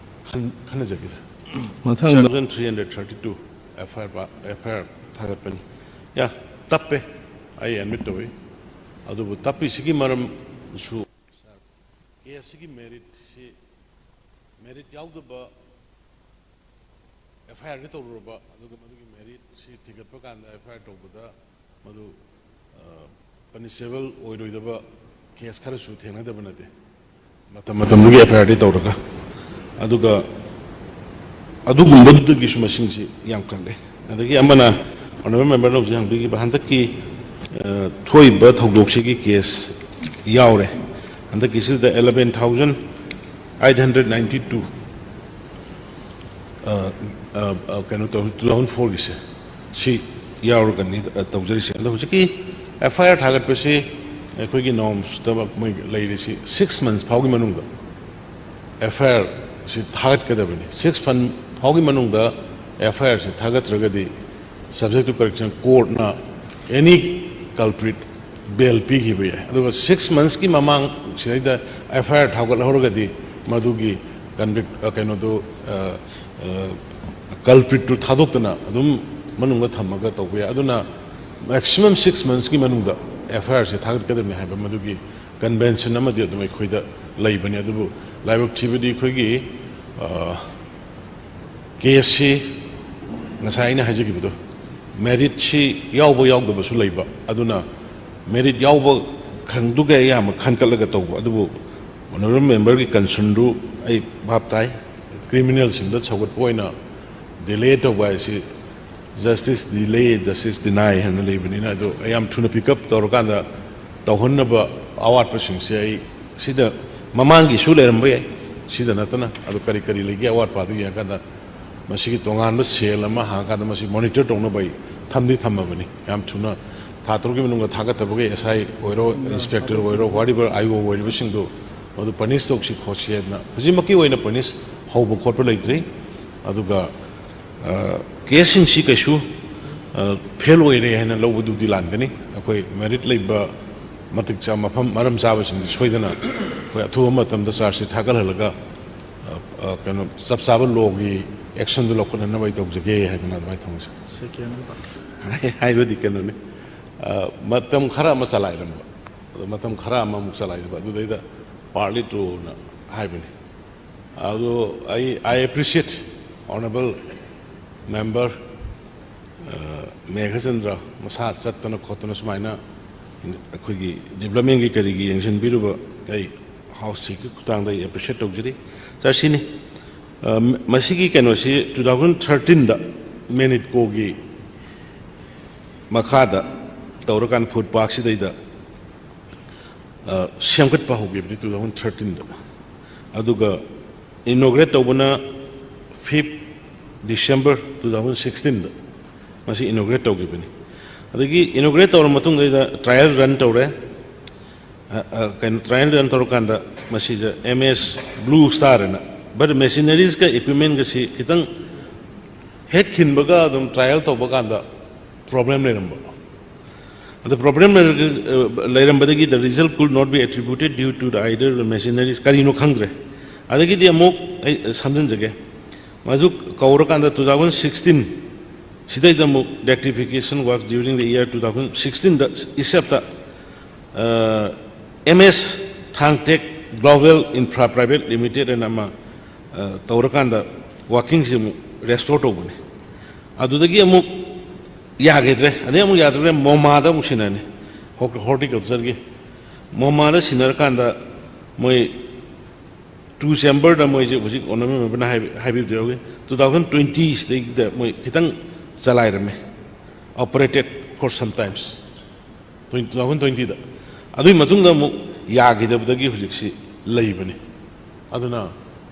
ꯈꯟ-, ꯈꯟꯅꯖꯒꯦ, ꯁꯥꯔ꯫ ꯃꯊꯪꯗ thousand three hundred thirty two F I R ꯄꯥ-, ꯑꯦꯐ ꯑꯥꯏ ꯑꯥꯔ ꯊꯥꯒꯠꯄꯅꯤ꯫ ꯌꯥ, ꯇꯞꯄꯦ, ꯑꯩ ꯑꯦꯗꯃꯤꯠ ꯇꯧꯏ꯫ ꯑꯗꯨꯕꯨ ꯇꯞꯄꯤꯁꯤꯒꯤ ꯃꯔꯝꯁꯨ, ꯁꯥꯔ, ꯀꯦꯁꯁꯤꯒꯤ ꯃꯦꯔꯤꯠꯁꯤ, ꯃꯦꯔꯤꯠ ꯌꯥꯎꯗꯕ ꯑꯦꯐ ꯑꯥꯏ ꯑꯥꯔꯗꯤ ꯇꯧꯔꯨꯔꯕ, ꯑꯗꯨꯒ ꯃꯗꯨꯒꯤ ꯃꯦꯔꯤꯠꯁꯤ ꯊꯤꯒꯠꯄ ꯀꯥꯟꯗ ꯑꯦꯐ ꯑꯥꯏ ꯑꯥꯔ ꯇꯧꯕꯗ ꯃꯗꯨ, ꯑ, ꯄꯅꯤꯁꯦꯕꯜ ꯑꯣꯏꯔꯣꯏꯗꯕ ꯀꯦꯁ ꯈꯔꯁꯨ ꯊꯦꯡꯅꯗꯕ ꯅꯠꯇꯦ꯫ ꯃꯇꯝ ꯃꯇꯝꯗꯨꯒꯤ ꯑꯦꯐ ꯑꯥꯏ ꯑꯥꯔꯗꯤ ꯇꯧꯔꯒ, ꯑꯗꯨꯒ ꯑꯗꯨꯒꯨꯝꯕꯗꯨꯗꯒꯤꯁꯨ ꯃꯁꯤꯡꯁꯤ ꯌꯥꯝꯈꯠꯂꯦ꯫ ꯑꯗꯒꯤ ꯑꯃꯅ, ꯑꯣꯅꯔꯦꯕꯜ ꯃꯦꯝꯕꯔꯅ ꯍꯧꯖꯤꯛ ꯍꯪꯕꯤꯈꯤꯕ ꯍꯟꯗꯛꯀꯤ, ꯑ, ꯊꯣꯛꯏꯕ ꯊꯧꯗꯣꯛꯁꯤꯒꯤ ꯀꯦꯁ ꯌꯥꯎꯔꯦ꯫ ꯍꯟꯗꯛꯀꯤꯁꯤꯗ eleven thousand eight hundred ninety two, ꯑ, ꯑ, ꯑ, ꯀꯩꯅꯣ ꯇꯧ, two thousand four ꯒꯤꯁꯦ, ꯁꯤ ꯌꯥꯎꯔꯒꯅꯤ, ꯑ, ꯇꯧꯖꯔꯤꯁꯦ꯫ ꯑꯗꯣ ꯍꯧꯖꯤꯛꯀꯤ ꯑꯦꯐ ꯑꯥꯏ ꯑꯥꯔ ꯊꯥꯒꯠꯄꯁꯤ ꯑꯩꯈꯣꯏꯒꯤ ꯅꯣꯔꯝꯁꯇ ꯃꯣꯏ ꯂꯩꯔꯤꯁꯤ six months ꯐꯥꯎꯒꯤ ꯃꯅꯨꯡꯗ ꯑꯦꯐ ꯑꯥꯏ ꯑꯥꯔꯁꯤ ꯊꯥꯒꯠꯀꯗꯕꯅꯤ꯫ Six month ꯐꯥꯎꯒꯤ ꯃꯅꯨꯡꯗ ꯑꯦꯐ ꯑꯥꯏ ꯑꯥꯔꯁꯤ ꯊꯥꯒꯠꯇ꯭ꯔꯒꯗꯤ, subject to correction, ꯀꯣꯔꯠꯅ any culprit ꯕꯦꯜ ꯄꯤꯈꯤꯕ ꯌꯥꯏ꯫ ꯑꯗꯨꯒ ꯁꯤꯛꯁ ꯃꯟꯁꯀꯤ ꯃꯃꯥꯡ ꯁꯤꯗꯩꯗ ꯑꯦꯐ ꯑꯥꯏ ꯑꯥꯔ ꯊꯥꯒꯠꯍꯧꯔꯒꯗꯤ ꯃꯗꯨꯒꯤ ꯀꯟꯚꯤꯛ ꯀꯩꯅꯣꯗꯨ, ꯀꯜꯄ꯭ꯔꯤꯠꯇꯨ ꯊꯥꯗꯣꯛꯇꯅ ꯑꯗꯨꯝ ꯃꯅꯨꯡꯗ ꯊꯝꯃꯒ ꯇꯧꯕ ꯌꯥꯏ꯫ ꯑꯗꯨꯅ ꯃꯦꯛꯁꯤꯃꯝ ꯁꯤꯛꯁ ꯃꯟꯁꯀꯤ ꯃꯅꯨꯡꯗ ꯑꯦꯐ ꯑꯥꯏ ꯑꯥꯔꯁꯦ ꯊꯥꯒꯠꯀꯗꯕꯅꯤ ꯍꯥꯏꯕ ꯃꯗꯨꯒꯤ ꯀꯟꯚꯦꯟꯁꯟ ꯑꯃꯗꯤ ꯑꯗꯨꯝ ꯑꯩꯈꯣꯏꯗ ꯂꯩꯕꯅꯤ꯫ ꯑꯗꯨꯕꯨ ꯂꯥꯏꯕꯛ ꯊꯤꯕꯗꯤ ꯑꯩꯈꯣꯏꯒꯤ ꯀꯦꯁꯁꯤ ꯉꯁꯥꯏ ꯑꯩꯅ ꯍꯥꯏꯖꯈꯤꯕꯗꯣ, ꯃꯦꯔꯤꯠꯁꯤ ꯌꯥꯎꯕ ꯌꯥꯎꯗꯕꯁꯨ ꯂꯩꯕ꯫ ꯑꯗꯨꯅ ꯃꯦꯔꯤꯠ ꯌꯥꯎꯕ ꯈꯪꯗꯨꯒ ꯑꯌꯥꯝꯕ ꯈꯟꯒꯠꯂꯒ ꯇꯧꯕ꯫ ꯑꯗꯨꯕꯨ ꯑꯣꯅꯔꯦꯕꯜ ꯃꯦꯝꯕꯔꯒꯤ ꯀꯟꯁꯔꯟꯗꯨ ꯑꯩ ꯚꯥꯞ ꯇꯥꯏ꯫ ꯀ꯭ꯔꯤꯃꯤꯅꯦꯜꯁꯤꯡꯗ ꯁꯧꯒꯠꯄ ꯑꯣꯏꯅ ꯗꯤꯂꯦ ꯇꯧꯕ ꯍꯥꯏꯁꯤ, ꯖꯁꯇꯤꯁ ꯗꯤꯂꯦ, ꯖꯁꯇꯤꯁ ꯗꯤꯅꯥꯏ ꯍꯥꯏꯅ ꯂꯩꯕꯅꯤꯅ, ꯑꯗꯣ ꯌꯥꯝ ꯊꯨꯅ ꯄꯤꯛ ꯑꯞ ꯇꯧꯔꯀꯥꯟꯗ ꯇꯧꯍꯟꯅꯕ ꯑꯋꯥꯠꯄꯁꯤꯡꯁꯦ ꯑꯩ ꯁꯤꯗ ꯃꯃꯥꯡꯒꯤꯁꯨ ꯂꯩꯔꯝꯕ ꯌꯥꯏ, ꯁꯤꯗ ꯅꯠꯇꯅ꯫ ꯑꯗꯣ ꯀꯔꯤ ꯀꯔꯤ ꯂꯩꯒꯦ ꯑꯋꯥꯠꯄ ꯑꯗꯨ ꯌꯦꯡꯉꯀꯥꯟꯗ ꯃꯁꯤꯒꯤ ꯇꯣꯉꯥꯟꯕ ꯁꯦꯜ ꯑꯃ ꯍꯥꯡꯉꯀꯥꯟꯗ ꯃꯁꯤ ꯃꯣꯅꯤꯇꯔ ꯇꯧꯅꯕ ꯑꯩ ꯊꯝꯗꯤ ꯊꯝꯃꯕꯅꯤ꯫ ꯌꯥꯝ ꯊꯨꯅ ꯊꯥ ꯇꯔꯨꯛꯀꯤ ꯃꯅꯨꯡꯗ ꯊꯥꯒꯠꯇꯕꯈꯩ ꯑꯦꯁ ꯑꯥꯏ ꯑꯣꯏꯔꯣ, ꯏꯟꯁꯄꯦꯛꯇꯔ ꯑꯣꯏꯔꯣ, ꯋꯥꯠ ꯑꯦꯚꯔ ꯑꯥꯏ ꯑꯣ ꯑꯣꯏꯔꯤꯕꯁꯤꯡꯗꯣ ꯃꯗꯨ ꯄꯅꯤꯁ ꯇꯧꯁꯤ ꯈꯣꯠꯁꯤ ꯍꯥꯏꯗꯅ ꯍꯧꯖꯤꯛꯃꯛꯀꯤ ꯑꯣꯏꯅ ꯄꯅꯤꯁ ꯍꯧꯕ ꯈꯣꯠꯄ ꯂꯩꯇ꯭ꯔꯤ꯫ ꯑꯗꯨꯒ ꯀꯦꯁꯁꯤꯡꯁꯤ ꯀꯩꯁꯨ ꯐꯦꯜ ꯑꯣꯏꯔꯦ ꯍꯥꯏꯅ ꯂꯧꯕꯗꯨꯗꯤ ꯂꯥꯟꯒꯅꯤ꯫ ꯑꯩꯈꯣꯏ ꯃꯦꯔꯤꯠ ꯂꯩꯕ ꯃꯇꯤꯛ ꯆꯥꯕ ꯃꯐꯝ ꯃꯔꯝ ꯆꯥꯕꯁꯤꯡꯗꯤ ꯁꯣꯏꯗꯅ ꯑꯩꯈꯣꯏ ꯑꯊꯨꯕ ꯃꯇꯝꯗ ꯆꯥꯔꯖꯁꯤ ꯊꯥꯒꯠꯍꯜꯂꯒ ꯀꯩꯅꯣ ꯆꯞ ꯆꯥꯕ ꯂꯣꯒꯤ ꯑꯦꯛꯁꯟꯗꯨ ꯂꯧꯈꯠꯅꯅꯕ ꯑꯩ ꯇꯧꯖꯒꯦ ꯍꯥꯏꯗꯅ ꯑꯗꯨꯃꯥꯏꯅ ꯊꯝꯖꯩ꯫ ꯍꯥꯏꯕꯗꯤ ꯀꯩꯅꯣꯅꯤ, ꯃꯇꯝ ꯈꯔ ꯑꯃ ꯆꯂꯥꯏꯔꯝꯕ, ꯑꯗꯣ ꯃꯇꯝ ꯈꯔ ꯑꯃꯃꯨꯛ ꯆꯂꯥꯏꯗꯕ, ꯑꯗꯨꯗꯩꯗ ꯄꯥꯔꯠꯂꯤ ꯇꯨꯅ ꯍꯥꯏꯕꯅꯤ꯫ ꯑꯗꯣ ꯑꯩ, I appreciate honourable member Meghachandra ꯃꯁꯥ ꯆꯠꯇꯅ ꯈꯣꯠꯇꯅ ꯁꯨꯃꯥꯏꯅ ꯑꯩꯈꯣꯏꯒꯤ ꯗꯤꯕ꯭ꯂꯞꯃꯦꯟꯒꯤ ꯀꯔꯤꯒꯤ ꯌꯦꯡꯁꯤꯟꯕꯤꯔꯨꯕ ꯑꯩ ꯍꯥꯎꯁꯁꯤꯒꯤ ꯈꯨꯊꯥꯡꯗ ꯑꯩ ꯑꯦꯄ꯭ꯔꯤꯁꯤꯌꯦꯠ ꯇꯧꯖꯔꯤ꯫ ꯁꯥꯔ, ꯁꯤꯅꯤ꯫ ꯃꯁꯤꯒꯤ ꯀꯩꯅꯣꯁꯤ two thousand thirteenꯗ ꯃꯦꯅꯤꯠꯀꯣꯒꯤ ꯃꯈꯥꯗ ꯇꯧꯔꯀꯥꯟꯗ ꯐꯨꯗ ꯄꯥꯔꯛꯁꯤꯗꯩꯗ ꯁꯦꯝꯒꯠꯄ ꯍꯧꯈꯤꯕꯅꯤ two thousand thirteenꯗ꯫ ꯑꯗꯨꯒ ꯏꯅꯣꯒ꯭ꯔꯦꯠ ꯇꯧꯕꯅ fifth December two thousand sixteenꯗ ꯃꯁꯤ ꯏꯅꯣꯒ꯭ꯔꯦꯠ ꯇꯧꯈꯤꯕꯅꯤ꯫ ꯑꯗꯒꯤ ꯏꯅꯣꯒ꯭ꯔꯦꯠ ꯇꯧꯔ ꯃꯇꯨꯡꯗꯩꯗ ꯇ꯭ꯔꯥꯏꯌꯦꯜ ꯔꯟ ꯇꯧꯔꯦ꯫ ꯀꯩꯅꯣ, ꯇ꯭ꯔꯥꯏꯌꯦꯜ ꯔꯟ ꯇꯧꯔꯀꯥꯟꯗ ꯃꯁꯤꯗ ꯑꯦꯝ ꯑꯦꯁ ꯕ꯭ꯂꯨ ꯁ꯭ꯇꯥꯔ ꯍꯥꯏꯅ, ꯕꯠ ꯃꯦꯁꯤꯅꯔꯤꯁꯀ ꯏꯀ꯭ꯋꯤꯞꯃꯦꯟꯒꯁꯤ ꯈꯤꯇꯪ ꯍꯦꯛ ꯈꯤꯟꯕꯒ ꯑꯗꯨꯝ ꯇ꯭ꯔꯥꯏꯌꯦꯜ ꯇꯧꯕ ꯀꯥꯟꯗ ꯄ꯭ꯔꯣꯕ꯭ꯂꯦꯝ ꯂꯩꯔꯝꯕ꯫ ꯑꯗ problem ꯂꯩꯔꯒ, ꯑ, ꯂꯩꯔꯝꯕꯗꯒꯤ the result could not be attributed due to the either machineries, ꯀꯔꯤꯅꯣ ꯈꯪꯗ꯭ꯔꯦ꯫ ꯑꯗꯒꯤꯗꯤ ꯑꯃꯨꯛ ꯑꯩ ꯁꯝꯖꯤꯟꯖꯒꯦ꯫ ꯃꯗꯨ ꯀꯧꯔꯀꯥꯟꯗ two thousand sixteen ꯁꯤꯗꯩꯗ ꯑꯃꯨꯛ rectification work during the year two thousand sixteen ꯗ ꯏꯁꯦꯞꯇ, ꯑ, M S Thangtech Global Infra Private Limited ꯑꯅ ꯑꯃ, ꯑ, ꯇꯧꯔꯀꯥꯟꯗ workingꯁꯤ ꯑꯃꯨꯛ restore ꯇꯧꯕꯅꯤ꯫ ꯑꯗꯨꯗꯒꯤ ꯑꯃꯨꯛ ꯌꯥꯈꯤꯗ꯭ꯔꯦ꯫ ꯑꯗꯩ ꯑꯃꯨꯛ ꯌꯥꯗ꯭ꯔꯦ, ꯃꯣꯃꯥꯗ ꯑꯃꯨꯛ ꯁꯤꯟꯅꯅꯤ, ꯍꯣ-, horticultureꯒꯤ꯫ ꯃꯣꯃꯥꯗ ꯁꯤꯟꯅꯔꯀꯥꯟꯗ ꯃꯣꯏ two chamberꯗ ꯃꯣꯏꯁꯦ ꯍꯧꯖꯤꯛ honourable memberꯅ ꯍꯥꯏꯕꯤ-, ꯍꯥꯏꯕꯤꯕꯗ ꯌꯥꯎꯏ, two thousand twenty ꯁꯤꯗꯩꯗ ꯃꯣꯏ ꯈꯤꯇꯪ ꯆꯂꯥꯏꯔꯝꯃꯦ, operated for some times, twenty, two thousand twentyꯗ꯫ ꯑꯗꯨꯒꯤ ꯃꯇꯨꯡꯗ ꯑꯃꯨꯛ ꯌꯥꯈꯤꯗꯕꯗꯒꯤ ꯍꯧꯖꯤꯛꯁꯤ ꯂꯩꯕꯅꯤ꯫ ꯑꯗꯨꯅ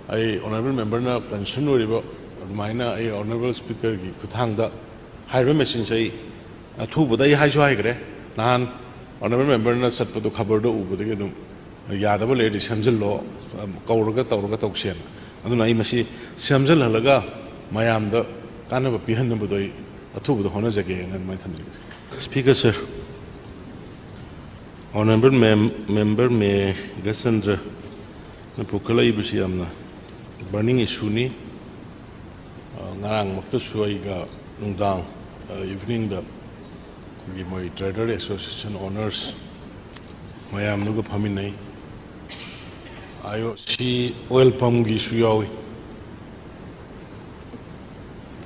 ꯑꯩ honourable memberꯅ concern ꯑꯣꯏꯔꯤꯕ ꯑꯗꯨꯃꯥꯏꯅ ꯑꯩ honourable speakerꯒꯤ ꯈꯨꯠꯊꯥꯡꯗ ꯍꯥꯏꯔꯤꯕ machineꯁꯦ ꯑꯩ ꯑꯊꯨꯕꯗ ꯑꯩ ꯍꯥꯏꯁꯨ ꯍꯥꯏꯈ꯭ꯔꯦ, ꯅꯍꯥꯟ honourable memberꯅ ꯆꯠꯄꯗꯣ ꯈꯕꯔꯗ ꯎꯕꯗꯒꯤ ꯑꯗꯨꯝ ꯌꯥꯗꯕ ꯂꯩꯔꯗꯤ ꯁꯦꯝꯖꯤꯜꯂꯣ, ꯀꯧꯔꯒ ꯇꯧꯔꯒ ꯇꯧꯁꯦꯅ꯫ ꯑꯗꯨꯅ ꯑꯩ ꯃꯁꯤ ꯁꯦꯝꯖꯤꯜꯍꯜꯂꯒ ꯃꯌꯥꯝꯗ ꯀꯥꯟꯅꯕ ꯄꯤꯍꯟꯅꯕꯗꯣ ꯑꯩ ꯑꯊꯨꯕꯗ ꯍꯣꯠꯅꯖꯒꯦꯅ ꯑꯗꯨꯃꯥꯏꯅ ꯊꯝꯖꯒꯦ꯫ Speaker sir, honourable mem-, member ꯃꯦꯘꯆꯟꯗ꯭ꯔꯅ ꯄꯨꯈꯠꯂꯛꯏꯕꯁꯤ ꯌꯥꯝꯅ burning issueꯅꯤ꯫ ꯑ, ꯉꯔꯥꯡꯃꯛꯇꯁꯨ ꯑꯩꯒ ꯅꯨꯡꯗꯥꯡ, ꯑ, eveningꯗ ꯑꯩꯈꯣꯏꯒꯤ ꯃꯣꯏ trader association owners ꯃꯌꯥꯝꯗꯨꯒ ꯐꯝꯃꯤꯟꯅꯩ꯫ I O ꯁꯤ oil pumpꯒꯤꯁꯨ ꯌꯥꯎꯏ꯫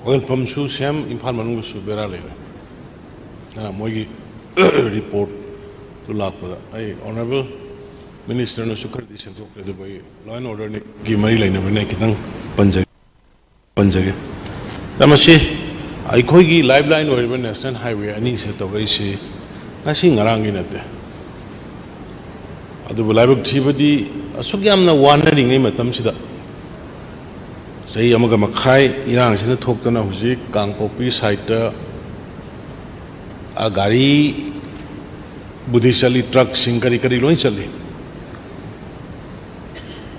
Oil pumpꯁꯨ same ꯏꯝꯐꯥꯜ ꯃꯅꯨꯡꯗꯁꯨ ꯕꯦꯔꯥ ꯂꯩꯔꯦ꯫ ꯑꯗꯨꯅ ꯃꯣꯏꯒꯤ reportꯇꯨ ꯂꯥꯛꯄꯗ ꯑꯩ honourable ministerꯅꯁꯨ ꯈꯔꯗꯤ ꯁꯦꯝꯗꯣꯛꯈ꯭ꯔꯦ, ꯑꯗꯨꯕꯨ ꯑꯩ law and orderꯒꯤ ꯃꯔꯤ ꯂꯩꯅꯕꯅꯤꯅ ꯑꯩ ꯈꯤꯇꯪ ꯄꯟꯖꯒꯦ꯫ ꯄꯟꯖꯒꯦ꯫ ꯃꯁꯤ ꯑꯩꯈꯣꯏꯒꯤ lifeline ꯑꯣꯏꯔꯤꯕ national highway ꯑꯅꯤꯁꯤꯗ ꯇꯧꯔꯛꯏꯁꯤ ꯉꯁꯤ ꯉꯔꯥꯡꯒꯤ ꯅꯠꯇꯦ꯫ ꯑꯗꯨꯕꯨ ꯂꯥꯏꯕꯛ ꯊꯤꯕꯗꯤ ꯑꯁꯨꯛ ꯌꯥꯝꯅ ꯋꯥꯅꯔꯤꯉꯩ ꯃꯇꯝꯁꯤꯗ, ꯆꯍꯤ ꯑꯃꯒ ꯃꯈꯥꯏ ꯏꯔꯥꯡꯁꯤꯅ ꯊꯣꯛꯇꯅ ꯍꯧꯖꯤꯛ ꯀꯥꯡꯄꯣꯛꯄꯤ sideꯇ, ꯑ, ꯒꯥꯔꯤꯕꯨꯗꯤ ꯆꯠꯂꯤ, truckꯁꯤꯡ ꯀꯔꯤ ꯀꯔꯤ ꯂꯣꯏ ꯆꯠꯂꯤ꯫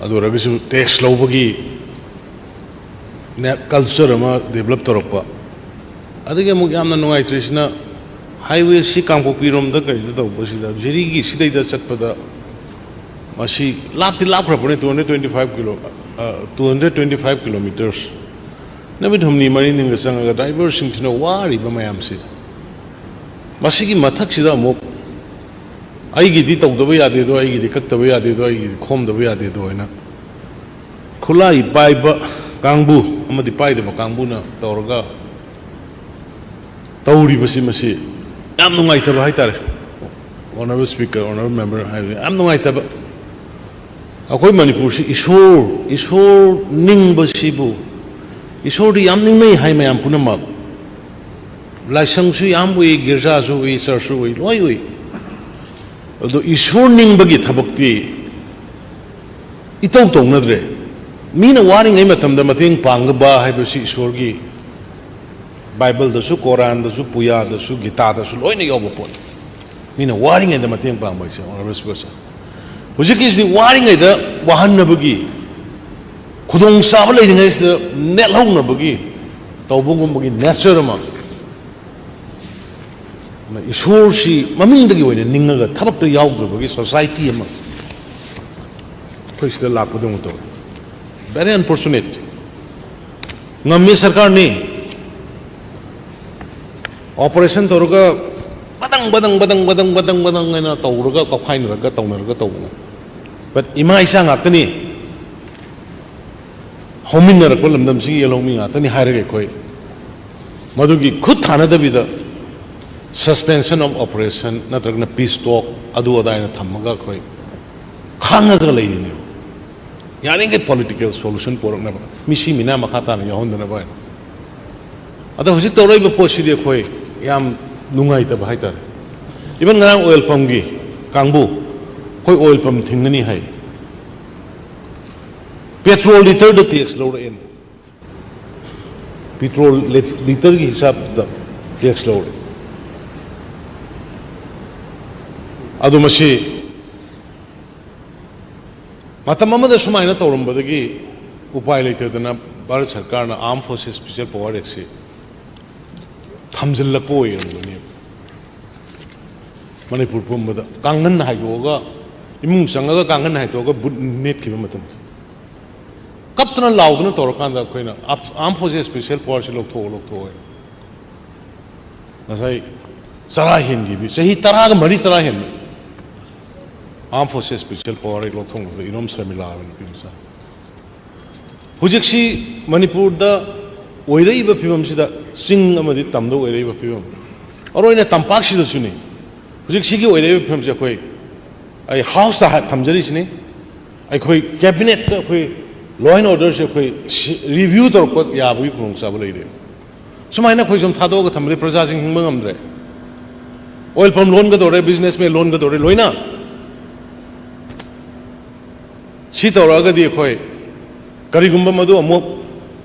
ꯑꯗꯨ ꯑꯣꯏꯔꯒꯁꯨ tax ꯂꯧꯕꯒꯤ ꯅꯦ-, culture ꯑꯃ develop ꯇꯧꯔꯛꯄ꯫ ꯑꯗꯒꯤ ꯑꯃꯨꯛ ꯌꯥꯝꯅ ꯅꯨꯡꯉꯥꯏꯇ꯭ꯔꯤꯁꯤꯅ, ꯍꯥꯏꯋꯦꯁꯤ ꯀꯥꯡꯄꯣꯛꯄꯤꯔꯣꯝꯗ ꯀꯔꯤꯗ ꯇꯧꯕꯁꯤꯗ, ꯖꯤꯔꯤꯒꯤ ꯁꯤꯗꯩꯗ ꯆꯠꯄꯗ ꯃꯁꯤ ꯂꯥꯞꯇꯤ ꯂꯥꯞꯈ꯭ꯔꯕꯅꯦ, two hundred twenty five kilo, two hundred twenty five kilometers꯫ ꯅꯨꯃꯤꯠ ꯍꯨꯝꯅꯤ ꯃꯔꯤꯅꯤꯒ ꯆꯪꯉꯒ ꯗ꯭ꯔꯥꯏꯚꯔꯁꯤꯡꯁꯤꯅ ꯋꯥꯔꯤꯕ ꯃꯌꯥꯝꯁꯤ, ꯃꯁꯤꯒꯤ ꯃꯊꯛꯁꯤꯗ ꯑꯃꯨꯛ ꯑꯩꯒꯤꯗꯤ ꯇꯧꯗꯕ ꯌꯥꯗꯦꯗꯣ, ꯑꯩꯒꯤꯗꯤ ꯀꯛꯇꯕ ꯌꯥꯗꯦꯗꯣ, ꯑꯩꯒꯤꯗꯤ ꯈꯣꯝꯗꯕ ꯌꯥꯗꯦꯗꯣ ꯍꯥꯏꯅ ꯈꯨꯠꯂꯥꯏ ꯄꯥꯏꯕ ꯀꯥꯡꯕꯨ ꯑꯃꯗꯤ ꯄꯥꯏꯗꯕ ꯀꯥꯡꯕꯨꯅ ꯇꯧꯔꯒ ꯇꯧꯔꯤꯕꯁꯤ, ꯃꯁꯤ ꯌꯥꯝ ꯅꯨꯡꯉꯥꯏꯇꯕ ꯍꯥꯏꯇꯥꯔꯦ꯫ Honourable Speaker, Honourable Member ꯍꯥꯏꯕꯗꯤ ꯌꯥꯝ ꯅꯨꯡꯉꯥꯏꯇꯕ꯫ ꯑꯩꯈꯣꯏ ꯃꯅꯤꯄꯨꯔꯁꯤ ꯏꯁꯣꯔ, ꯏꯁꯣꯔ ꯅꯤꯡꯕꯁꯤꯕꯨ, ꯏꯁꯣꯔꯗꯤ ꯌꯥꯝ ꯅꯤꯡꯅꯩ ꯍꯥꯏ ꯃꯌꯥꯝ ꯄꯨꯝꯅꯃꯛ꯫ ꯂꯥꯏꯁꯪꯁꯨ ꯌꯥꯝ ꯎꯏ, ꯒꯤꯔꯖꯥꯁꯨ ꯎꯏ, ꯆꯔꯆꯁꯨ ꯎꯏ, ꯂꯣꯏ ꯎꯏ꯫ ꯑꯗꯣ ꯏꯁꯣꯔ ꯅꯤꯡꯕꯒꯤ ꯊꯕꯛꯇꯤ ꯏꯇꯧ ꯇꯧꯅꯗ꯭ꯔꯦ꯫ ꯃꯤꯅ ꯋꯥꯔꯤꯉꯩ ꯃꯇꯝꯗ ꯃꯇꯦꯡ ꯄꯥꯡꯕ ꯍꯥꯏꯕꯁꯤ ꯏꯁꯣꯔꯒꯤ ꯕꯥꯏꯕꯜꯗꯁꯨ, ꯀꯣꯔꯥꯟꯗꯁꯨ, ꯄꯨꯌꯥꯗꯁꯨ, ꯒꯤꯇꯥꯗꯁꯨ ꯂꯣꯏꯅ ꯌꯥꯎꯕ ꯄꯣꯠꯅꯤ꯫ ꯃꯤꯅ ꯋꯥꯔꯤꯉꯩꯗ ꯃꯇꯦꯡ ꯄꯥꯡꯕ ꯍꯥꯏꯁꯦ, Honourable Speaker꯫ ꯍꯧꯖꯤꯛꯀꯤꯁꯤꯗꯤ ꯋꯥꯔꯤꯉꯩꯗ ꯋꯥꯍꯟꯅꯕꯒꯤ, ꯈꯨꯗꯣꯡꯆꯥꯕ ꯂꯩꯔꯤꯉꯩꯁꯤꯗ ꯅꯦꯠꯍꯧꯅꯕꯒꯤ ꯇꯧꯕꯒꯨꯝꯕꯒꯤ nature ꯑꯃ, ꯏꯁꯣꯔꯁꯤ ꯃꯃꯤꯡꯗꯒꯤ ꯑꯣꯏꯅ ꯅꯤꯡꯉꯒ ꯊꯕꯛꯇ ꯌꯥꯎꯗ꯭ꯔꯕꯒꯤ society ꯑꯃ ꯑꯩꯈꯣꯏ ꯁꯤꯗ ꯂꯥꯛꯄꯗꯧꯅ ꯇꯧꯋꯤ꯫ Very unfortunate꯫ ꯉꯝꯃꯤ ꯁꯔꯀꯥꯔꯅꯤ, operation ꯇꯧꯔꯒ ꯕꯗꯪ ꯕꯗꯪ ꯕꯗꯪ ꯕꯗꯪ ꯕꯗꯪ ꯕꯗꯪ ꯍꯥꯏꯅ ꯇꯧꯔꯒ, ꯀꯥꯎꯈꯥꯏꯅꯔꯒ ꯇꯧꯅꯔꯒ ꯇꯧꯕꯅꯤ꯫ But ꯏꯃꯥ ꯏꯆꯥ ꯉꯥꯛꯇꯅꯤ꯫ ꯍꯧꯃꯤꯟꯅꯔꯛꯄ ꯂꯝꯗꯝꯁꯤꯒꯤ ꯌꯦꯜꯍꯧꯃꯤ ꯉꯥꯛꯇꯅꯤ ꯍꯥꯏꯔꯒ ꯑꯩꯈꯣꯏ ꯃꯗꯨꯒꯤ ꯈꯨꯠ ꯊꯥꯅꯗꯕꯤꯗ suspension of operation ꯅꯠꯇ꯭ꯔꯒꯅ peace talk ꯑꯗꯨ ꯑꯗꯥ ꯍꯥꯏꯅ ꯊꯝꯃꯒ ꯑꯩꯈꯣꯏ ꯈꯥꯡꯉꯒ ꯂꯩꯔꯤꯅꯦꯕ꯫ ꯌꯥꯔꯤꯈꯩ political solution ꯄꯨꯔꯛꯅꯕ, ꯃꯤꯁꯤ ꯃꯤꯅꯥ ꯃꯈꯥ ꯇꯥꯅ ꯌꯥꯎꯍꯟꯗꯅꯕ ꯍꯥꯏꯅ꯫ ꯑꯗꯣ ꯍꯧꯖꯤꯛ ꯇꯧꯔꯛꯏꯕ ꯄꯣꯠꯁꯤꯗꯤ ꯑꯩꯈꯣꯏ ꯌꯥꯝ ꯅꯨꯡꯉꯥꯏꯇꯕ ꯍꯥꯏꯇꯥꯔꯦ꯫ Even ꯉꯔꯥꯡ oil pumpꯀꯤ ꯀꯥꯡꯕꯨ, ꯑꯩꯈꯣꯏ oil pump ꯊꯤꯡꯒꯅꯤ ꯍꯥꯏ꯫ Petrol litre ꯗ tax ꯂꯧꯔꯛꯑꯦꯅꯦ꯫ Petrol lit-, litreꯒꯤ ꯍꯤꯁꯥꯕꯇ tax ꯂꯧꯔꯦ꯫ ꯑꯗꯨ ꯃꯁꯤ ꯃꯇꯝ ꯑꯃꯗ ꯁꯨꯃꯥꯏꯅ ꯇꯧꯔꯝꯕꯗꯒꯤ ꯎꯄꯥꯏ ꯂꯩꯇꯗꯅ ꯚꯥꯔꯠ ꯁꯔꯀꯥꯔꯅ Armed Forces Special Power Actꯁꯤ ꯊꯝꯖꯤꯜꯂꯛꯄ ꯑꯣꯏꯔꯝꯒꯅꯦꯕ꯫ Manipur ꯄꯨꯝꯕꯗ ꯀꯥꯡꯈꯟ ꯍꯥꯏꯗꯣꯛꯑꯒ, ꯏꯃꯨꯡ ꯆꯪꯉꯒ ꯀꯥꯡꯈꯟ ꯍꯥꯏꯗꯣꯛꯑꯒ ꯕꯨꯠ ꯅꯦꯠꯈꯤꯕ ꯃꯇꯝꯗ, ꯀꯞꯇꯅ ꯂꯥꯎꯗꯅ ꯇꯧꯔꯀꯥꯟꯗ ꯑꯩꯈꯣꯏꯅ Armed Forces Special Powerꯁꯤ ꯂꯧꯊꯣꯛꯑꯣ, ꯂꯧꯊꯣꯛꯑꯣ꯫ ꯉꯁꯥꯏ ꯆꯔꯥ ꯍꯦꯟꯈꯤꯕꯤ, ꯆꯍꯤ ꯇꯔꯥꯒ ꯃꯔꯤ ꯆꯔꯥ ꯍꯦꯟꯕ Armed Forces Special Power ꯂꯧꯊꯣꯛꯅꯕꯗ ꯏꯔꯣꯝ ꯁꯔꯃꯤꯂꯥ ꯍꯥꯏꯕ ꯅꯨꯄꯤ ꯃꯆꯥ꯫ ꯍꯧꯖꯤꯛꯁꯤ ꯃꯅꯤꯄꯨꯔꯗ ꯑꯣꯏꯔꯛꯏꯕ ꯐꯤꯕꯝꯁꯤꯗ, ꯆꯤꯡ ꯑꯃꯗꯤ ꯇꯝꯗ ꯑꯣꯏꯔꯛꯏꯕ ꯐꯤꯕꯝ, ꯑꯔꯣꯏꯅ ꯇꯝꯄꯥꯛꯁꯤꯗꯁꯨꯅꯤ꯫ ꯍꯧꯖꯤꯛꯁꯤꯒꯤ ꯑꯣꯏꯔꯛꯏꯕ ꯐꯤꯕꯝꯁꯦ ꯑꯩꯈꯣꯏ, ꯑꯩ Houseꯇ ꯍꯥ-, ꯊꯝꯖꯔꯤꯁꯤꯅꯤ, ꯑꯩꯈꯣꯏ Cabinetꯇ ꯑꯩꯈꯣꯏ law and orderꯁꯦ ꯑꯩꯈꯣꯏ ꯁꯤ-, review ꯇꯧꯔꯛꯄ ꯌꯥꯕꯒꯤ ꯈꯨꯗꯣꯡꯆꯥꯕ ꯂꯩꯔꯦ꯫ ꯁꯨꯃꯥꯏꯅ ꯑꯩꯈꯣꯏ ꯁꯨꯝ ꯊꯥꯗꯣꯛꯑꯒ ꯊꯝꯕꯗꯤ ꯄ꯭ꯔꯖꯥꯁꯤꯡ ꯍꯤꯡꯕ ꯉꯝꯗ꯭ꯔꯦ꯫ Oil pump ꯂꯣꯟꯒꯗꯧꯔꯦ, businessman ꯂꯣꯟꯒꯗꯧꯔꯦ, ꯂꯣꯏꯅ꯫ ꯁꯤ ꯇꯧꯔꯛꯑꯒꯗꯤ ꯑꯩꯈꯣꯏ ꯀꯔꯤꯒꯨꯝꯕ ꯃꯗꯨ ꯑꯃꯨꯛ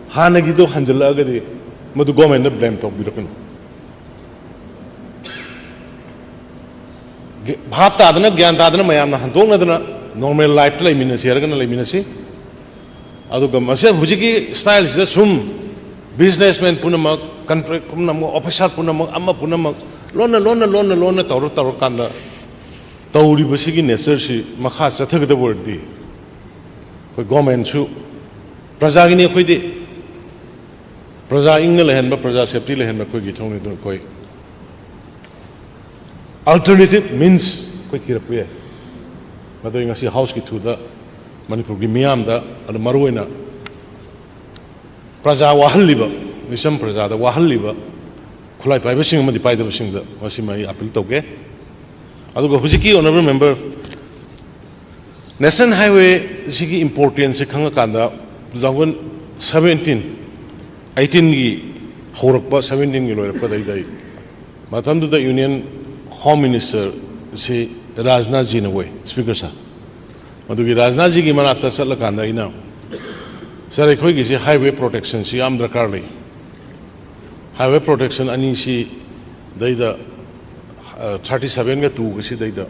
ꯍꯥꯟꯅꯒꯤꯗꯣ ꯍꯟꯖꯤꯜꯂꯛꯑꯒꯗꯤ, ꯃꯗꯨ governmentꯅ blame ꯇꯧꯕꯤꯔꯛꯀꯅꯨ꯫ ꯒ-, ꯚꯥꯞ ꯇꯥꯗꯅ, ꯒ꯭ꯌꯥꯟ ꯇꯥꯗꯅ ꯃꯌꯥꯝꯅ ꯍꯟꯗꯣꯛꯅꯗꯅ normal lifeꯇ ꯂꯩꯃꯤꯟꯅꯁꯤ ꯍꯥꯏꯔꯒꯅ ꯂꯩꯃꯤꯟꯅꯁꯤ꯫ ꯑꯗꯨꯒ ꯃꯁꯤ ꯍꯧꯖꯤꯛꯀꯤ styleꯁꯤꯗ ꯁꯨꯝ businessman ꯄꯨꯝꯅꯃꯛ, contract ꯄꯨꯝꯅꯃꯛ, officer ꯄꯨꯝꯅꯃꯛ, ꯑꯃ ꯄꯨꯝꯅꯃꯛ ꯂꯣꯟꯅ, ꯂꯣꯟꯅ, ꯂꯣꯟꯅ, ꯂꯣꯟꯅ ꯇꯧꯔ, ꯇꯧꯔꯀꯥꯟꯗ ꯇꯧꯔꯤꯕꯁꯤꯒꯤ natureꯁꯤ ꯃꯈꯥ ꯆꯠꯊꯒꯗꯕ ꯑꯣꯏꯔꯗꯤ, ꯑꯩꯈꯣꯏ governmentꯁꯨ ꯄ꯭ꯔꯖꯥꯒꯤꯅꯤ꯫ ꯑꯩꯈꯣꯏꯗꯤ ꯄ꯭ꯔꯖꯥ ꯏꯪꯅ ꯂꯩꯍꯟꯕ, ꯄ꯭ꯔꯖꯥ safety ꯂꯩꯍꯟꯕ ꯑꯩꯈꯣꯏꯒꯤ ꯏꯊꯧꯅꯤ꯫ ꯑꯗꯨꯅ ꯑꯩꯈꯣꯏ alternative means ꯑꯩꯈꯣꯏ ꯊꯤꯔꯛꯄ ꯌꯥꯏ꯫ ꯃꯗꯨ ꯑꯩ ꯉꯁꯤ Houseꯀꯤ throughꯗ ꯃꯅꯤꯄꯨꯔꯒꯤ ꯃꯤꯌꯥꯝꯗ, ꯑꯗꯨ ꯃꯔꯨꯑꯣꯏꯅ ꯄ꯭ꯔꯖꯥ ꯋꯥꯍꯜꯂꯤꯕ, ꯃꯤꯆꯝ ꯄ꯭ꯔꯖꯥꯗ ꯋꯥꯍꯜꯂꯤꯕ ꯈꯨꯠꯂꯥꯏ ꯄꯥꯏꯕꯁꯤꯡ ꯑꯃꯗꯤ ꯄꯥꯏꯗꯕꯁꯤꯡꯗ ꯃꯁꯤꯃ ꯑꯩ appeal ꯇꯧꯒꯦ꯫ ꯑꯗꯨꯒ ꯍꯧꯖꯤꯛꯀꯤ honourable member, National Highwayꯁꯤꯒꯤ importanceꯁꯦ ꯈꯪꯉꯀꯥꯟꯗ two thousand seventeen, eighteenꯒꯤ ꯍꯧꯔꯛꯄ, seventeenꯒꯤ ꯂꯣꯏꯔꯛꯄꯗꯩꯗ ꯑꯩ ꯃꯇꯝꯗꯨꯗ Union Home Ministerꯁꯤ ꯔꯥꯖꯅꯥꯊꯖꯤꯅ ꯑꯣꯏ, Speaker sir꯫ ꯃꯗꯨꯒꯤ ꯔꯥꯖꯅꯥꯊꯖꯤꯒꯤ ꯃꯅꯥꯛꯇ ꯆꯠꯂꯀꯥꯟꯗ ꯑꯩꯅ, "Sir, ꯑꯩꯈꯣꯏꯒꯤꯁꯤ highway protectionꯁꯤ ꯌꯥꯝ ꯗꯔꯀꯥꯔ ꯂꯩ꯫ Highway protection ꯑꯅꯤꯁꯤꯗꯩꯗ, ꯑ, thirty sevenꯒ twoꯒꯁꯤꯗꯩꯗ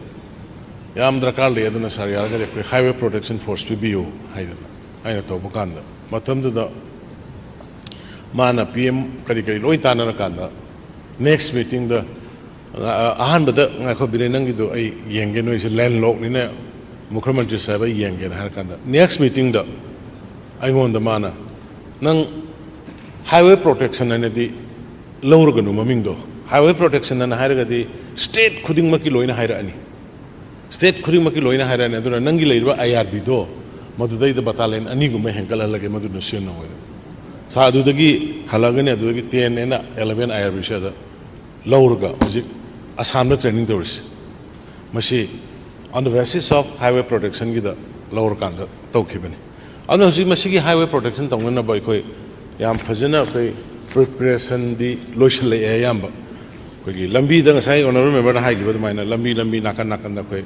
ꯌꯥꯝ ꯗꯔꯀꯥꯔ ꯂꯩ, ꯑꯗꯨꯅ sir ꯌꯥꯔꯒꯗꯤ ꯑꯩꯈꯣꯏ highway protection force ꯄꯤꯕꯤꯌꯨ" ꯍꯥꯏꯗꯅ ꯑꯩꯅ ꯇꯧꯕ ꯀꯥꯟꯗ, ꯃꯇꯝꯗꯨꯗ ꯃꯥꯅ PM ꯀꯔꯤ ꯀꯔꯤ ꯂꯣꯏ ꯇꯥꯟꯅꯔꯀꯥꯟꯗ, next meetingꯗ, ꯑ-, ꯑꯍꯥꯟꯕꯗ, "ꯉꯥꯏꯈꯣ ꯕꯤꯔꯦꯟ, ꯅꯪꯒꯤꯗꯣ ꯑꯩ ꯌꯦꯡꯒꯦ, ꯅꯣꯏꯁꯦ ꯂꯦꯟꯂꯣꯛꯅꯤꯅ, ꯃꯨꯈ꯭ꯔꯃꯟꯇ꯭ꯔꯤ ꯁꯥꯍꯦꯕ ꯑꯩ ꯌꯦꯡꯒꯦꯅ" ꯍꯥꯏꯔꯀꯥꯟꯗ, ꯅꯦꯛꯁ ꯃꯤꯇꯤꯡꯗ ꯑꯩꯉꯣꯟꯗ ꯃꯥꯅ, "ꯅꯪ ꯍꯥꯏꯋꯦ ꯄ꯭ꯔꯣꯇꯦꯛꯁꯟ ꯍꯥꯏꯅꯗꯤ ꯂꯧꯔꯒꯅꯨ ꯃꯃꯤꯡꯗꯣ, ꯍꯥꯏꯋꯦ ꯄ꯭ꯔꯣꯇꯦꯛꯁꯟ ꯍꯥꯏꯅ ꯍꯥꯏꯔꯒꯗꯤ ꯁ꯭ꯇꯦꯠ ꯈꯨꯗꯤꯡꯃꯛꯀꯤ ꯂꯣꯏꯅ ꯍꯥꯏꯔꯛꯑꯅꯤ, ꯁ꯭ꯇꯦꯠ ꯈꯨꯗꯤꯡꯃꯛꯀꯤ ꯂꯣꯏꯅ ꯍꯥꯏꯔꯛꯑꯅꯤ, ꯑꯗꯨꯅ ꯅꯪꯒꯤ ꯂꯩꯔꯤꯕ ꯑꯥꯏ ꯑꯥꯔ ꯕꯤꯗꯣ ꯃꯗꯨꯗꯩꯗ ꯕꯇꯥꯂꯤꯌꯟ ꯑꯅꯤꯒꯨꯝꯕ ꯍꯦꯟꯒꯠꯍꯜꯂꯒꯦ, ꯃꯗꯨꯅ ꯁꯤꯖꯤꯟꯅꯧ" ꯍꯥꯏꯗꯅ꯫ ꯁꯥꯔ, ꯑꯗꯨꯗꯒꯤ ꯍꯜꯂꯛꯑꯒꯅꯤ, ꯑꯗꯨꯗꯒꯤ ten and eleven I R ꯕꯤꯁꯦ ꯑꯗ ꯂꯧꯔꯒ ꯍꯧꯖꯤꯛ ꯑꯁꯥꯝꯗ ꯇ꯭ꯔꯦꯅꯤꯡ ꯇꯧꯔꯤꯁꯤ꯫ ꯃꯁꯤ on the basis of highway protectionꯒꯤꯗ ꯂꯧꯔꯀꯥꯟꯗ ꯇꯧꯈꯤꯕꯅꯤ꯫ ꯑꯗꯨꯅ ꯍꯧꯖꯤꯛ ꯃꯁꯤꯒꯤ ꯍꯥꯏꯋꯦ ꯄ꯭ꯔꯣꯇꯦꯛꯁꯟ ꯇꯧꯅꯅꯕ ꯑꯩꯈꯣꯏ ꯌꯥꯝ ꯐꯖꯅ ꯑꯩꯈꯣꯏ ꯄ꯭ꯔꯤꯄꯦꯔꯦꯁꯟꯗꯤ ꯂꯣꯏꯁꯤꯜꯂꯛꯑꯦ ꯑꯌꯥꯝꯕ꯫ ꯑꯩꯈꯣꯏꯒꯤ ꯂꯝꯕꯤꯗ ꯉꯁꯥꯏ ꯑꯣꯅꯔꯦꯕꯜ ꯃꯦꯝꯕꯔꯅ ꯍꯥꯏꯈꯤꯕ ꯑꯗꯨꯃꯥꯏꯅ ꯂꯝꯕꯤ, ꯂꯝꯕꯤ ꯅꯥꯀꯟ ꯅꯥꯀꯟꯗ ꯑꯩꯈꯣꯏ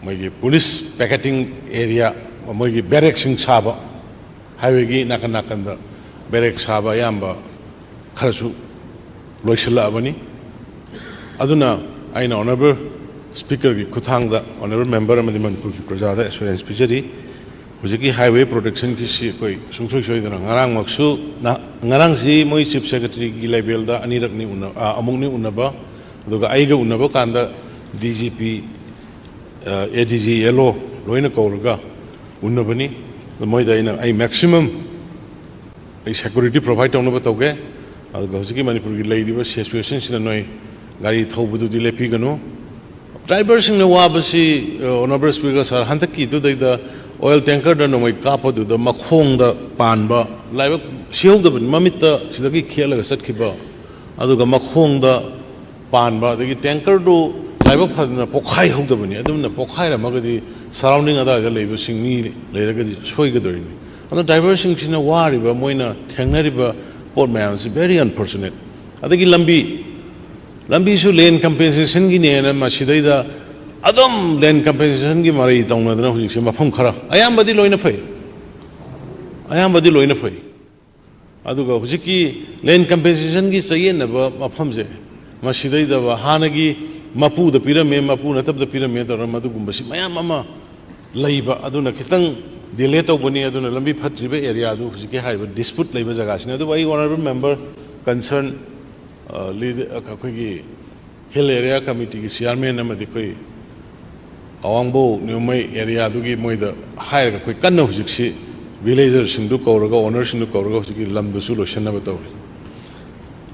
ꯃꯣꯏꯒꯤ ꯄꯨꯂꯤꯁ ꯄꯦꯀꯦꯇꯤꯡ ꯑꯦꯔꯤꯌꯥ, ꯃꯣꯏꯒꯤ ꯕꯦꯔꯦꯛꯁꯤꯡ ꯁꯥꯕ, ꯍꯥꯏꯋꯦꯒꯤ ꯅꯥꯀꯟ ꯅꯥꯀꯟꯗ ꯕꯦꯔꯦꯛ ꯁꯥꯕ ꯑꯌꯥꯝꯕ ꯈꯔꯁꯨ ꯂꯣꯏꯁꯤꯜꯂꯛꯑꯕꯅꯤ꯫ ꯑꯗꯨꯅ ꯑꯩꯅ ꯑꯣꯅꯔꯦꯕꯜ ꯁ꯭ꯄꯤꯀꯔꯒꯤ ꯈꯨꯠꯊꯥꯡꯗ ꯑꯣꯅꯔꯦꯕꯜ ꯃꯦꯝꯕꯔ ꯑꯃꯗꯤ ꯃꯅꯤꯄꯨꯔꯒꯤ ꯄ꯭ꯔꯖꯥꯗ ꯑꯦꯁꯨꯔꯦꯟꯁ ꯄꯤꯖꯔꯤ, ꯍꯧꯖꯤꯛꯀꯤ ꯍꯥꯏꯋꯦ ꯄ꯭ꯔꯣꯇꯦꯛꯁꯟꯒꯤꯁꯤ ꯑꯩꯈꯣꯏ ꯁꯨꯡꯁꯣꯏ ꯁꯣꯏꯗꯅ ꯉꯔꯥꯡꯃꯛꯁꯨ, ꯅ-, ꯉꯔꯥꯡꯁꯤ ꯃꯣꯏ ꯆꯤꯐ ꯁꯦꯀ꯭ꯔꯦꯇꯔꯤꯒꯤ ꯂꯦꯚꯦꯜꯗ ꯑꯅꯤꯔꯛꯅꯤ ꯎꯅ-, ꯑ, ꯑꯃꯨꯛꯅꯤ ꯎꯅꯕ, ꯑꯗꯨꯒ ꯑꯩꯒ ꯎꯅꯕ ꯀꯥꯟꯗ ꯗꯤ ꯖꯤ ꯄꯤ, ꯑ, ꯑꯦ ꯗꯤ ꯖꯤ, ꯑꯦꯜ ꯑꯣ ꯂꯣꯏꯅ ꯀꯧꯔꯒ ꯎꯅꯕꯅꯤ꯫ ꯃꯣꯏꯗ ꯑꯩꯅ, "ꯑꯩ ꯃꯦꯛꯁꯤꯃꯝ ꯑꯩ ꯁꯦꯀ꯭ꯌꯨꯔꯤꯇꯤ ꯄ꯭ꯔꯣꯚꯥꯏꯗ ꯇꯧꯅꯕ ꯇꯧꯒꯦ, ꯑꯗꯨꯒ ꯍꯧꯖꯤꯛꯀꯤ ꯃꯅꯤꯄꯨꯔꯒꯤ ꯂꯩꯔꯤꯕ ꯁꯤꯆꯨꯋꯦꯁꯟꯁꯤꯗ ꯅꯣꯏ ꯒꯥꯔꯤ ꯊꯧꯕꯗꯨꯗꯤ ꯂꯦꯞꯄꯤꯒꯅꯨ"꯫ ꯗ꯭ꯔꯥꯏꯚꯔꯁꯤꯡꯅ ꯋꯥꯕꯁꯤ, ꯑ, ꯑꯣꯅꯔꯦꯕꯜ ꯁ꯭ꯄꯤꯀꯔ ꯁꯥꯔ, ꯍꯟꯗꯛꯀꯤꯗꯨꯗꯩꯗ ꯑꯣꯏꯜ ꯇꯦꯡꯀꯔꯗ ꯅꯣꯡꯃꯩ ꯀꯥꯞꯄꯗꯨꯗ ꯃꯈꯣꯡꯗ ꯄꯥꯟꯕ, ꯂꯥꯏꯕꯛ ꯁꯤꯍꯧꯗꯕꯅꯤ, ꯃꯃꯤꯠꯇ ꯁꯤꯗꯒꯤ ꯈꯦꯠꯂꯒ ꯆꯠꯈꯤꯕ, ꯑꯗꯨꯒ ꯃꯈꯣꯡꯗ ꯄꯥꯟꯕ, ꯑꯗꯒꯤ ꯇꯦꯡꯀꯔꯗꯨ ꯂꯥꯏꯕꯛ ꯐꯗꯅ ꯄꯣꯛꯈꯥꯏꯍꯧꯗꯕꯅꯤ꯫ ꯑꯗꯨꯝꯅ ꯄꯣꯛꯈꯥꯏꯔꯝꯃꯒꯗꯤ ꯁꯔꯥꯎꯟꯗꯤꯡ ꯑꯗꯨꯋꯥꯏꯗ ꯂꯩꯕꯁꯤꯡ, ꯃꯤ ꯂꯩꯔꯒꯗꯤ ꯁꯣꯏꯒꯗꯧꯔꯤꯅꯤ꯫ ꯑꯗꯨꯅ ꯗ꯭ꯔꯥꯏꯚꯔꯁꯤꯡꯁꯤꯅ ꯋꯥꯔꯤꯕ, ꯃꯣꯏꯅ ꯊꯦꯡꯅꯔꯤꯕ ꯄꯣꯠ ꯃꯌꯥꯝꯁꯤ very unfortunate꯫ ꯑꯗꯒꯤ ꯂꯝꯕꯤ, ꯂꯝꯕꯤꯁꯨ ꯂꯦꯟ ꯀꯝꯄꯦꯟꯁꯦꯁꯟꯒꯤꯅꯦꯅ ꯃꯁꯤꯗꯩꯗ ꯑꯗꯨꯝ ꯂꯦꯟ ꯀꯝꯄꯦꯟꯁꯦꯁꯟꯒꯤ ꯃꯔꯩ ꯇꯧꯅꯗꯅ ꯍꯧꯖꯤꯛꯁꯦ ꯃꯐꯝ ꯈꯔ, ꯑꯌꯥꯝꯕꯗꯤ ꯂꯣꯏꯅ ꯐꯩ, ꯑꯌꯥꯝꯕꯗꯤ ꯂꯣꯏꯅ ꯐꯩ꯫ ꯑꯗꯨꯒ ꯍꯧꯖꯤꯛꯀꯤ ꯂꯦꯟ ꯀꯝꯄꯦꯟꯁꯦꯁꯟꯒꯤ ꯆꯌꯦꯠꯅꯕ ꯃꯐꯝꯁꯦ, ꯃꯁꯤꯗꯩꯗ ꯍꯥꯟꯅꯒꯤ ꯃꯄꯨꯗ ꯄꯤꯔꯝꯃꯦ, ꯃꯄꯨ ꯅꯠꯇꯕꯗ ꯄꯤꯔꯝꯃꯦ ꯇꯧꯔꯒ ꯃꯗꯨꯒꯨꯝꯕꯁꯤ ꯃꯌꯥꯝ ꯑꯃ ꯂꯩꯕ, ꯑꯗꯨꯅ ꯈꯤꯇꯪ ꯗꯤꯂꯦ ꯇꯧꯕꯅꯤ꯫ ꯑꯗꯨꯅ ꯂꯝꯕꯤ ꯐꯠꯇ꯭ꯔꯤꯕ ꯑꯦꯔꯤꯌꯥꯗꯨ ꯍꯧꯖꯤꯛꯀꯤ ꯍꯥꯏꯔꯤꯕ ꯗꯤꯁꯄ꯭ꯌꯨꯠ ꯂꯩꯕ ꯖꯒꯥꯁꯤꯅ꯫ ꯑꯗꯨꯕꯨ ꯑꯩ ꯑꯣꯅꯔꯦꯕꯜ ꯃꯦꯝꯕꯔ ꯀꯟꯁꯔꯟ, ꯑ, ꯂꯤꯗ-, ꯑ, ꯑꯩꯈꯣꯏꯒꯤ ꯍꯤꯜ ꯑꯦꯔꯤꯌꯥ ꯀꯃꯤꯇꯤꯒꯤ ꯆꯤꯌꯥꯔꯃꯦꯟ ꯑꯃꯗꯤ ꯑꯩꯈꯣꯏ ꯑꯋꯥꯡꯕꯧ ꯅ꯭ꯌꯨꯃꯩ ꯑꯦꯔꯤꯌꯥꯗꯨꯒꯤ ꯃꯣꯏꯗ ꯍꯥꯏꯔꯒ ꯑꯩꯈꯣꯏ ꯀꯟꯅ ꯍꯧꯖꯤꯛꯁꯤ ꯚꯤꯂꯦꯖꯔꯁꯤꯡꯗꯨ ꯀꯧꯔꯒ, ꯑꯣꯅꯔꯁꯤꯡꯗꯨ ꯀꯧꯔꯒ ꯍꯧꯖꯤꯛꯀꯤ ꯂꯝꯗꯨꯁꯨ ꯂꯣꯏꯁꯤꯟꯅꯕ ꯇꯧꯔꯤ꯫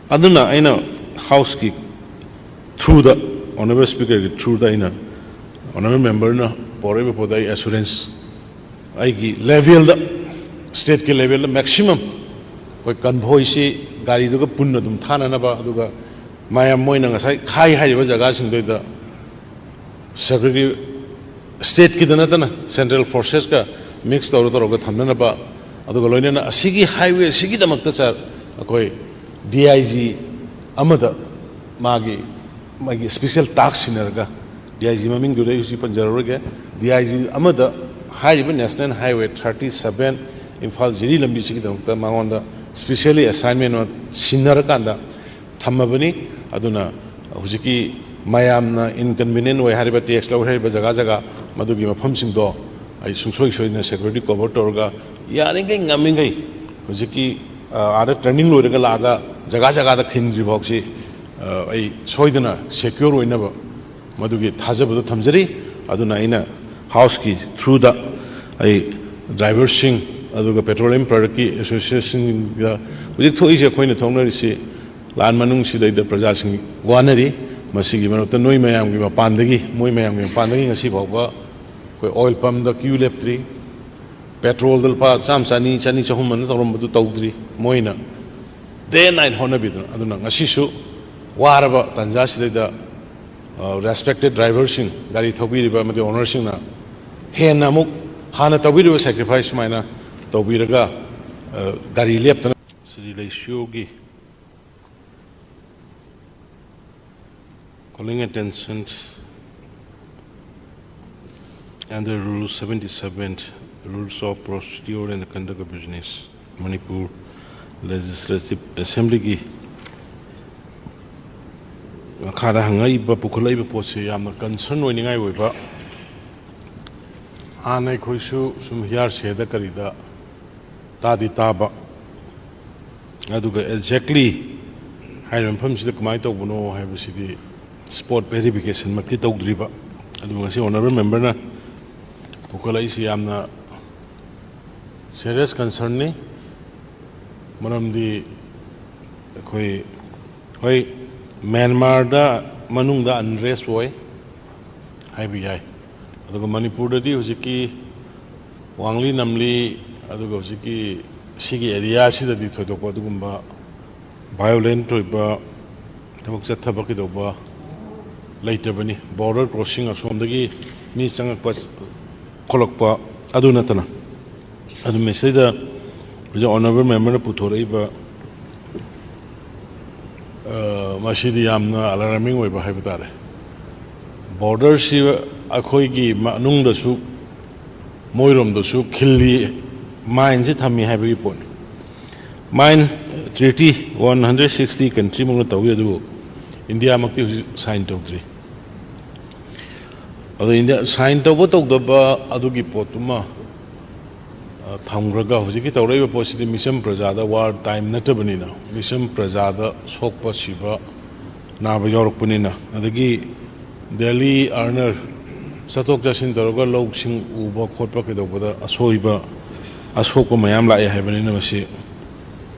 ꯑꯗꯨꯅ ꯑꯩꯅ ꯍꯥꯎꯁꯀꯤ ꯊ꯭ꯔꯨꯗ, ꯑꯣꯅꯔꯦꯕꯜ ꯁ꯭ꯄꯤꯀꯔꯒꯤ ꯊ꯭ꯔꯨꯗ ꯑꯩꯅ ꯑꯣꯅꯔꯦꯕꯜ ꯃꯦꯝꯕꯔꯅ ꯄꯣꯔꯛꯏꯕ ꯄꯣꯠꯇ ꯑꯩ ꯑꯦꯁꯨꯔꯦꯟꯁ ꯑꯩꯒꯤ ꯂꯦꯚꯦꯜꯗ, ꯁ꯭ꯇꯦꯠꯀꯤ ꯂꯦꯚꯦꯜꯗ ꯃꯦꯛꯁꯤꯃꯝ ꯑꯩꯈꯣꯏ ꯀꯟꯚꯣꯏꯁꯤ ꯒꯥꯔꯤꯗꯨꯒ ꯄꯨꯟꯅ ꯑꯗꯨꯝ ꯊꯥꯅꯅꯕ, ꯑꯗꯨꯒ ꯃꯌꯥꯝ ꯃꯣꯏꯅ ꯉꯁꯥꯏ ꯈꯥꯏ ꯍꯥꯏꯔꯤꯕ ꯖꯒꯥꯁꯤꯡꯗꯨꯗ ꯁꯦꯀ꯭ꯌꯨꯔꯤꯇꯤ, ꯁ꯭ꯇꯦꯠꯀꯤꯗ ꯅꯠꯇꯅ ꯁꯦꯟꯇ꯭ꯔꯦꯜ ꯐꯣꯔꯁꯦꯁꯀ ꯃꯤꯛꯁ ꯇꯧꯔ ꯇꯧꯔꯒ ꯊꯝꯅꯅꯕ, ꯑꯗꯨꯒ ꯂꯣꯏꯅꯅ ꯑꯁꯤꯒꯤ ꯍꯥꯏꯋꯦ ꯑꯁꯤꯒꯤꯗꯃꯛꯇ ꯆ-, ꯑꯩꯈꯣꯏ ꯗꯤ ꯑꯥꯏ ꯖꯤ ꯑꯃꯗ ꯃꯥꯒꯤ, ꯃꯥꯒꯤ special tax ꯁꯤꯟꯅꯔꯒ, D I G ꯃꯃꯤꯡꯗꯨꯗꯤ ꯑꯩ ꯍꯧꯖꯤꯛ ꯄꯟꯖꯔꯔꯣꯏꯒꯦ, ꯗꯤ ꯑꯥꯏ ꯖꯤ ꯑꯃꯗ ꯍꯥꯏꯔꯤꯕ national highway thirty seven Imphal Jiri ꯂꯝꯕꯤꯁꯤꯒꯤꯗꯃꯛꯇ ꯃꯉꯣꯟꯗ ꯁ꯭ꯄꯤꯁꯦꯜꯂꯤ ꯑꯦꯁꯥꯏꯟꯃꯦꯟ ꯑꯃ ꯁꯤꯟꯅꯔꯀꯥꯟꯗ ꯊꯝꯃꯕꯅꯤ꯫ ꯑꯗꯨꯅ ꯍꯧꯖꯤꯛꯀꯤ ꯃꯌꯥꯝꯅ ꯏꯟꯀꯟꯚꯤꯅꯤꯌꯦꯟ ꯑꯣꯏ ꯍꯥꯏꯔꯤꯕ, ꯇꯦꯛꯁ ꯂꯧꯏ ꯍꯥꯏꯔꯤꯕ ꯖꯒꯥ ꯖꯒꯥ, ꯃꯗꯨꯒꯤ ꯃꯐꯝꯁꯤꯡꯗꯣ ꯑꯩ ꯁꯨꯡꯁꯣꯏ ꯁꯣꯏꯗꯅ ꯁꯦꯀ꯭ꯌꯨꯔꯤꯇꯤ ꯀꯣꯚꯔ ꯇꯧꯔꯒ, ꯌꯥꯔꯤꯈꯩ ꯉꯝꯃꯤꯈꯩ ꯍꯧꯖꯤꯛꯀꯤ, ꯑ, ꯑꯥꯗ ꯇ꯭ꯔꯦꯅꯤꯡ ꯂꯣꯏꯔꯒ ꯂꯥꯛꯑꯒ ꯖꯒꯥ ꯖꯒꯥꯗ ꯈꯤꯟꯗ꯭ꯔꯤ ꯐꯥꯎꯁꯤ, ꯑ, ꯑꯩ ꯁꯣꯏꯗꯅ ꯁꯦꯀ꯭ꯌꯣꯔ ꯑꯣꯏꯅꯕ ꯃꯗꯨꯒꯤ ꯊꯥꯖꯕꯗꯣ ꯊꯝꯖꯔꯤ꯫ ꯑꯗꯨꯅ ꯑꯩꯅ ꯍꯥꯎꯁꯀꯤ ꯊ꯭ꯔꯨꯗ ꯑꯩ ꯗ꯭ꯔꯥꯏꯚꯔꯁꯤꯡ, ꯑꯗꯨꯒ ꯄꯦꯇ꯭ꯔꯣꯂꯤꯌꯝ ꯄ꯭ꯔꯗꯛꯀꯤ ꯑꯦꯁꯣꯁꯤꯌꯦꯁꯟꯁꯤꯡꯗ, ꯍꯧꯖꯤꯛ ꯊꯣꯛꯏꯁꯦ ꯑꯩꯈꯣꯏꯅ ꯊꯣꯛꯅꯔꯤꯁꯤ ꯂꯥꯟ ꯃꯅꯨꯡꯁꯤꯗꯩꯗ ꯄ꯭ꯔꯖꯥꯁꯤꯡ ꯋꯥꯅꯔꯤ꯫ ꯃꯁꯤꯒꯤ ꯃꯔꯛꯇ ꯅꯣꯏ ꯃꯌꯥꯝꯒꯤ ꯃꯄꯥꯟꯗꯒꯤ, ꯃꯣꯏ ꯃꯌꯥꯝꯒꯤ ꯃꯄꯥꯟꯗꯒꯤ ꯉꯁꯤ ꯐꯥꯎꯕ ꯑꯩꯈꯣꯏ ꯑꯣꯏꯜ ꯄꯝꯗ ꯀ꯭ꯌꯨ ꯂꯦꯞꯇ꯭ꯔꯤ꯫ ꯄꯦꯇ꯭ꯔꯣꯜꯗ ꯂꯨꯄꯥ ꯆꯥꯝꯃ, ꯆꯅꯤ, ꯆꯅꯤ, ꯆꯍꯨꯝ ꯑꯅ ꯇꯧꯔꯝꯕꯗꯨ ꯇꯧꯗ꯭ꯔꯤ꯫ ꯃꯣꯏꯅ day and night ꯍꯣꯠꯅꯕꯤꯗꯅ꯫ ꯑꯗꯨꯅ ꯉꯁꯤꯁꯨ ꯋꯥꯔꯕ ꯇꯥꯟꯖꯥꯁꯤꯗꯩꯗ, ꯑ, ꯔꯦꯁꯄꯦꯛꯇꯦꯠ ꯗ꯭ꯔꯥꯏꯚꯔꯁꯤꯡ, ꯒꯥꯔꯤ ꯊꯧꯕꯤꯔꯤꯕ ꯑꯃꯗꯤ ꯑꯣꯅꯔꯁꯤꯡꯅ ꯍꯦꯟꯅ ꯑꯃꯨꯛ ꯍꯥꯟꯅ ꯇꯧꯕꯤꯔꯤꯕ ꯁꯦꯀ꯭ꯔꯤꯐꯥꯏꯁ ꯁꯨꯃꯥꯏꯅ ꯇꯧꯕꯤꯔꯒ, ꯑ, ꯒꯥꯔꯤ ꯂꯦꯞꯇꯅ Shri ꯂꯩꯁꯤꯌꯣꯒꯤ calling attention under Rule seventy-seven, Rules of Procedure and Conduct of Business, Manipur Legislative Assembly ꯒꯤ ꯃꯈꯥꯗ ꯍꯪꯉꯛꯏꯕ, ꯄꯨꯈꯠꯂꯛꯏꯕ ꯄꯣꯠꯁꯦ ꯌꯥꯝꯅ ꯀꯟꯁꯔꯟ ꯑꯣꯏꯅꯤꯡꯉꯥꯏ ꯑꯣꯏꯕ꯫ ꯍꯥꯟꯅ ꯑꯩꯈꯣꯏꯁꯨ ꯁꯨꯝ ꯍꯤꯌꯥꯔꯁꯦꯗ ꯀꯔꯤꯗ ꯇꯥꯗꯤ ꯇꯥꯕ, ꯑꯗꯨꯒ ꯑꯦꯛꯖꯦꯛꯂꯤ ꯍꯥꯏꯔꯤꯕ ꯃꯐꯝꯁꯤꯗ ꯀꯃꯥꯏꯅ ꯇꯧꯕꯅꯣ ꯍꯥꯏꯕꯁꯤꯗꯤ ꯁ꯭ꯄꯣꯠ ꯚꯦꯔꯤꯐꯤꯀꯦꯁꯟꯃꯛꯇꯤ ꯇꯧꯗ꯭ꯔꯤꯕ, ꯑꯗꯨꯕꯨ ꯉꯁꯤ ꯑꯣꯅꯔꯦꯕꯜ ꯃꯦꯝꯕꯔꯅ ꯄꯨꯈꯠꯂꯛꯏꯁꯤ ꯌꯥꯝꯅ ꯁꯦꯔꯤꯌꯁ ꯀꯟꯁꯔꯟꯅꯤ꯫ ꯃꯔꯝꯗꯤ ꯑꯩꯈꯣꯏ, ꯍꯣꯏ, ꯃ꯭ꯌꯥꯟꯃꯥꯔꯗ ꯃꯅꯨꯡꯗ ꯑꯟꯔꯦꯁ ꯑꯣꯏ ꯍꯥꯏꯕ ꯌꯥꯏ, ꯑꯗꯨꯒ ꯃꯅꯤꯄꯨꯔꯗꯗꯤ ꯍꯧꯖꯤꯛꯀꯤ ꯋꯥꯡꯂꯤ ꯅꯝꯂꯤ, ꯑꯗꯨꯒ ꯍꯧꯖꯤꯛꯀꯤ ꯁꯤꯒꯤ ꯑꯦꯔꯤꯌꯥꯁꯤꯗꯗꯤ ꯊꯣꯏꯗꯣꯛꯄ ꯑꯗꯨꯒꯨꯝꯕ ꯚꯥꯏꯑꯣꯂꯦꯟꯠ ꯑꯣꯏꯕ ꯊꯕꯛ ꯆꯠꯊꯕ ꯀꯩꯗꯧꯕ ꯂꯩꯇꯕꯅꯤ꯫ ꯕꯣꯔꯗꯔ ꯀ꯭ꯔꯣꯁꯤꯡ ꯑꯁꯣꯝꯗꯒꯤ ꯃꯤ ꯆꯪꯉꯛꯄ ꯈꯣꯠꯂꯛꯄ ꯑꯗꯨ ꯅꯠꯇꯅ꯫ ꯑꯗꯨ ꯃꯁꯤꯗ ꯍꯧꯖꯤꯛ ꯑꯣꯅꯔꯦꯕꯜ ꯃꯦꯝꯕꯔꯅ ꯄꯨꯊꯣꯔꯛꯏꯕ, ꯑ, ꯃꯁꯤꯗꯤ ꯌꯥꯝꯅ ꯑꯂꯥꯔꯃꯤꯡ ꯑꯣꯏꯕ ꯍꯥꯏꯕ ꯇꯥꯔꯦ꯫ ꯕꯣꯔꯗꯔꯁꯤ ꯑꯩꯈꯣꯏꯒꯤ ꯃꯅꯨꯡꯗꯁꯨ, ꯃꯣꯏꯔꯣꯝꯗꯁꯨ ꯈꯤꯜꯂꯤ, ꯃꯥꯏꯟꯁꯤ ꯊꯝꯃꯤ ꯍꯥꯏꯕꯒꯤ ꯄꯣꯠꯅꯤ꯫ Mine thirty one hundred sixty ꯀꯟꯇ꯭ꯔꯤꯃꯛꯅ ꯇꯧꯏ, ꯑꯗꯨꯕꯨ ꯏꯟꯗꯤꯌꯥꯃꯛꯇꯤ ꯍꯧꯖꯤꯛ ꯁꯥꯏꯟ ꯇꯧꯗ꯭ꯔꯤ꯫ ꯑꯗꯣ ꯏꯟꯗꯤꯌꯥ ꯁꯥꯏꯟ ꯇꯧꯕ ꯇꯧꯗꯕ ꯑꯗꯨꯒꯤ ꯄꯣꯠꯇꯨꯃ, ꯑ, ꯊꯝꯈ꯭ꯔꯒ, ꯍꯧꯖꯤꯛꯀꯤ ꯇꯧꯔꯛꯏꯕ ꯄꯣꯠꯁꯤꯗꯤ ꯃꯤꯆꯝ ꯄ꯭ꯔꯖꯥꯗ ꯋꯥꯔ ꯇꯥꯏꯝ ꯅꯠꯇꯕꯅꯤꯅ, ꯃꯤꯆꯝ ꯄ꯭ꯔꯖꯥꯗ ꯁꯣꯛꯄ, ꯁꯤꯕ, ꯅꯥꯕ ꯌꯥꯎꯔꯛꯄꯅꯤꯅ, ꯑꯗꯒꯤ ꯗꯦꯂꯤ ꯑꯥꯔꯅꯔ ꯆꯠꯊꯣꯛ ꯆꯠꯁꯤꯟ ꯇꯧꯔꯒ ꯂꯧꯁꯤꯡ ꯎꯕ ꯈꯣꯠꯄ ꯀꯩꯗꯧꯕꯗ ꯑꯁꯣꯏꯕ, ꯑꯁꯣꯛꯄ ꯃꯌꯥꯝ ꯂꯥꯛꯑꯦ ꯍꯥꯏꯕꯅꯤꯅ, ꯃꯁꯤ,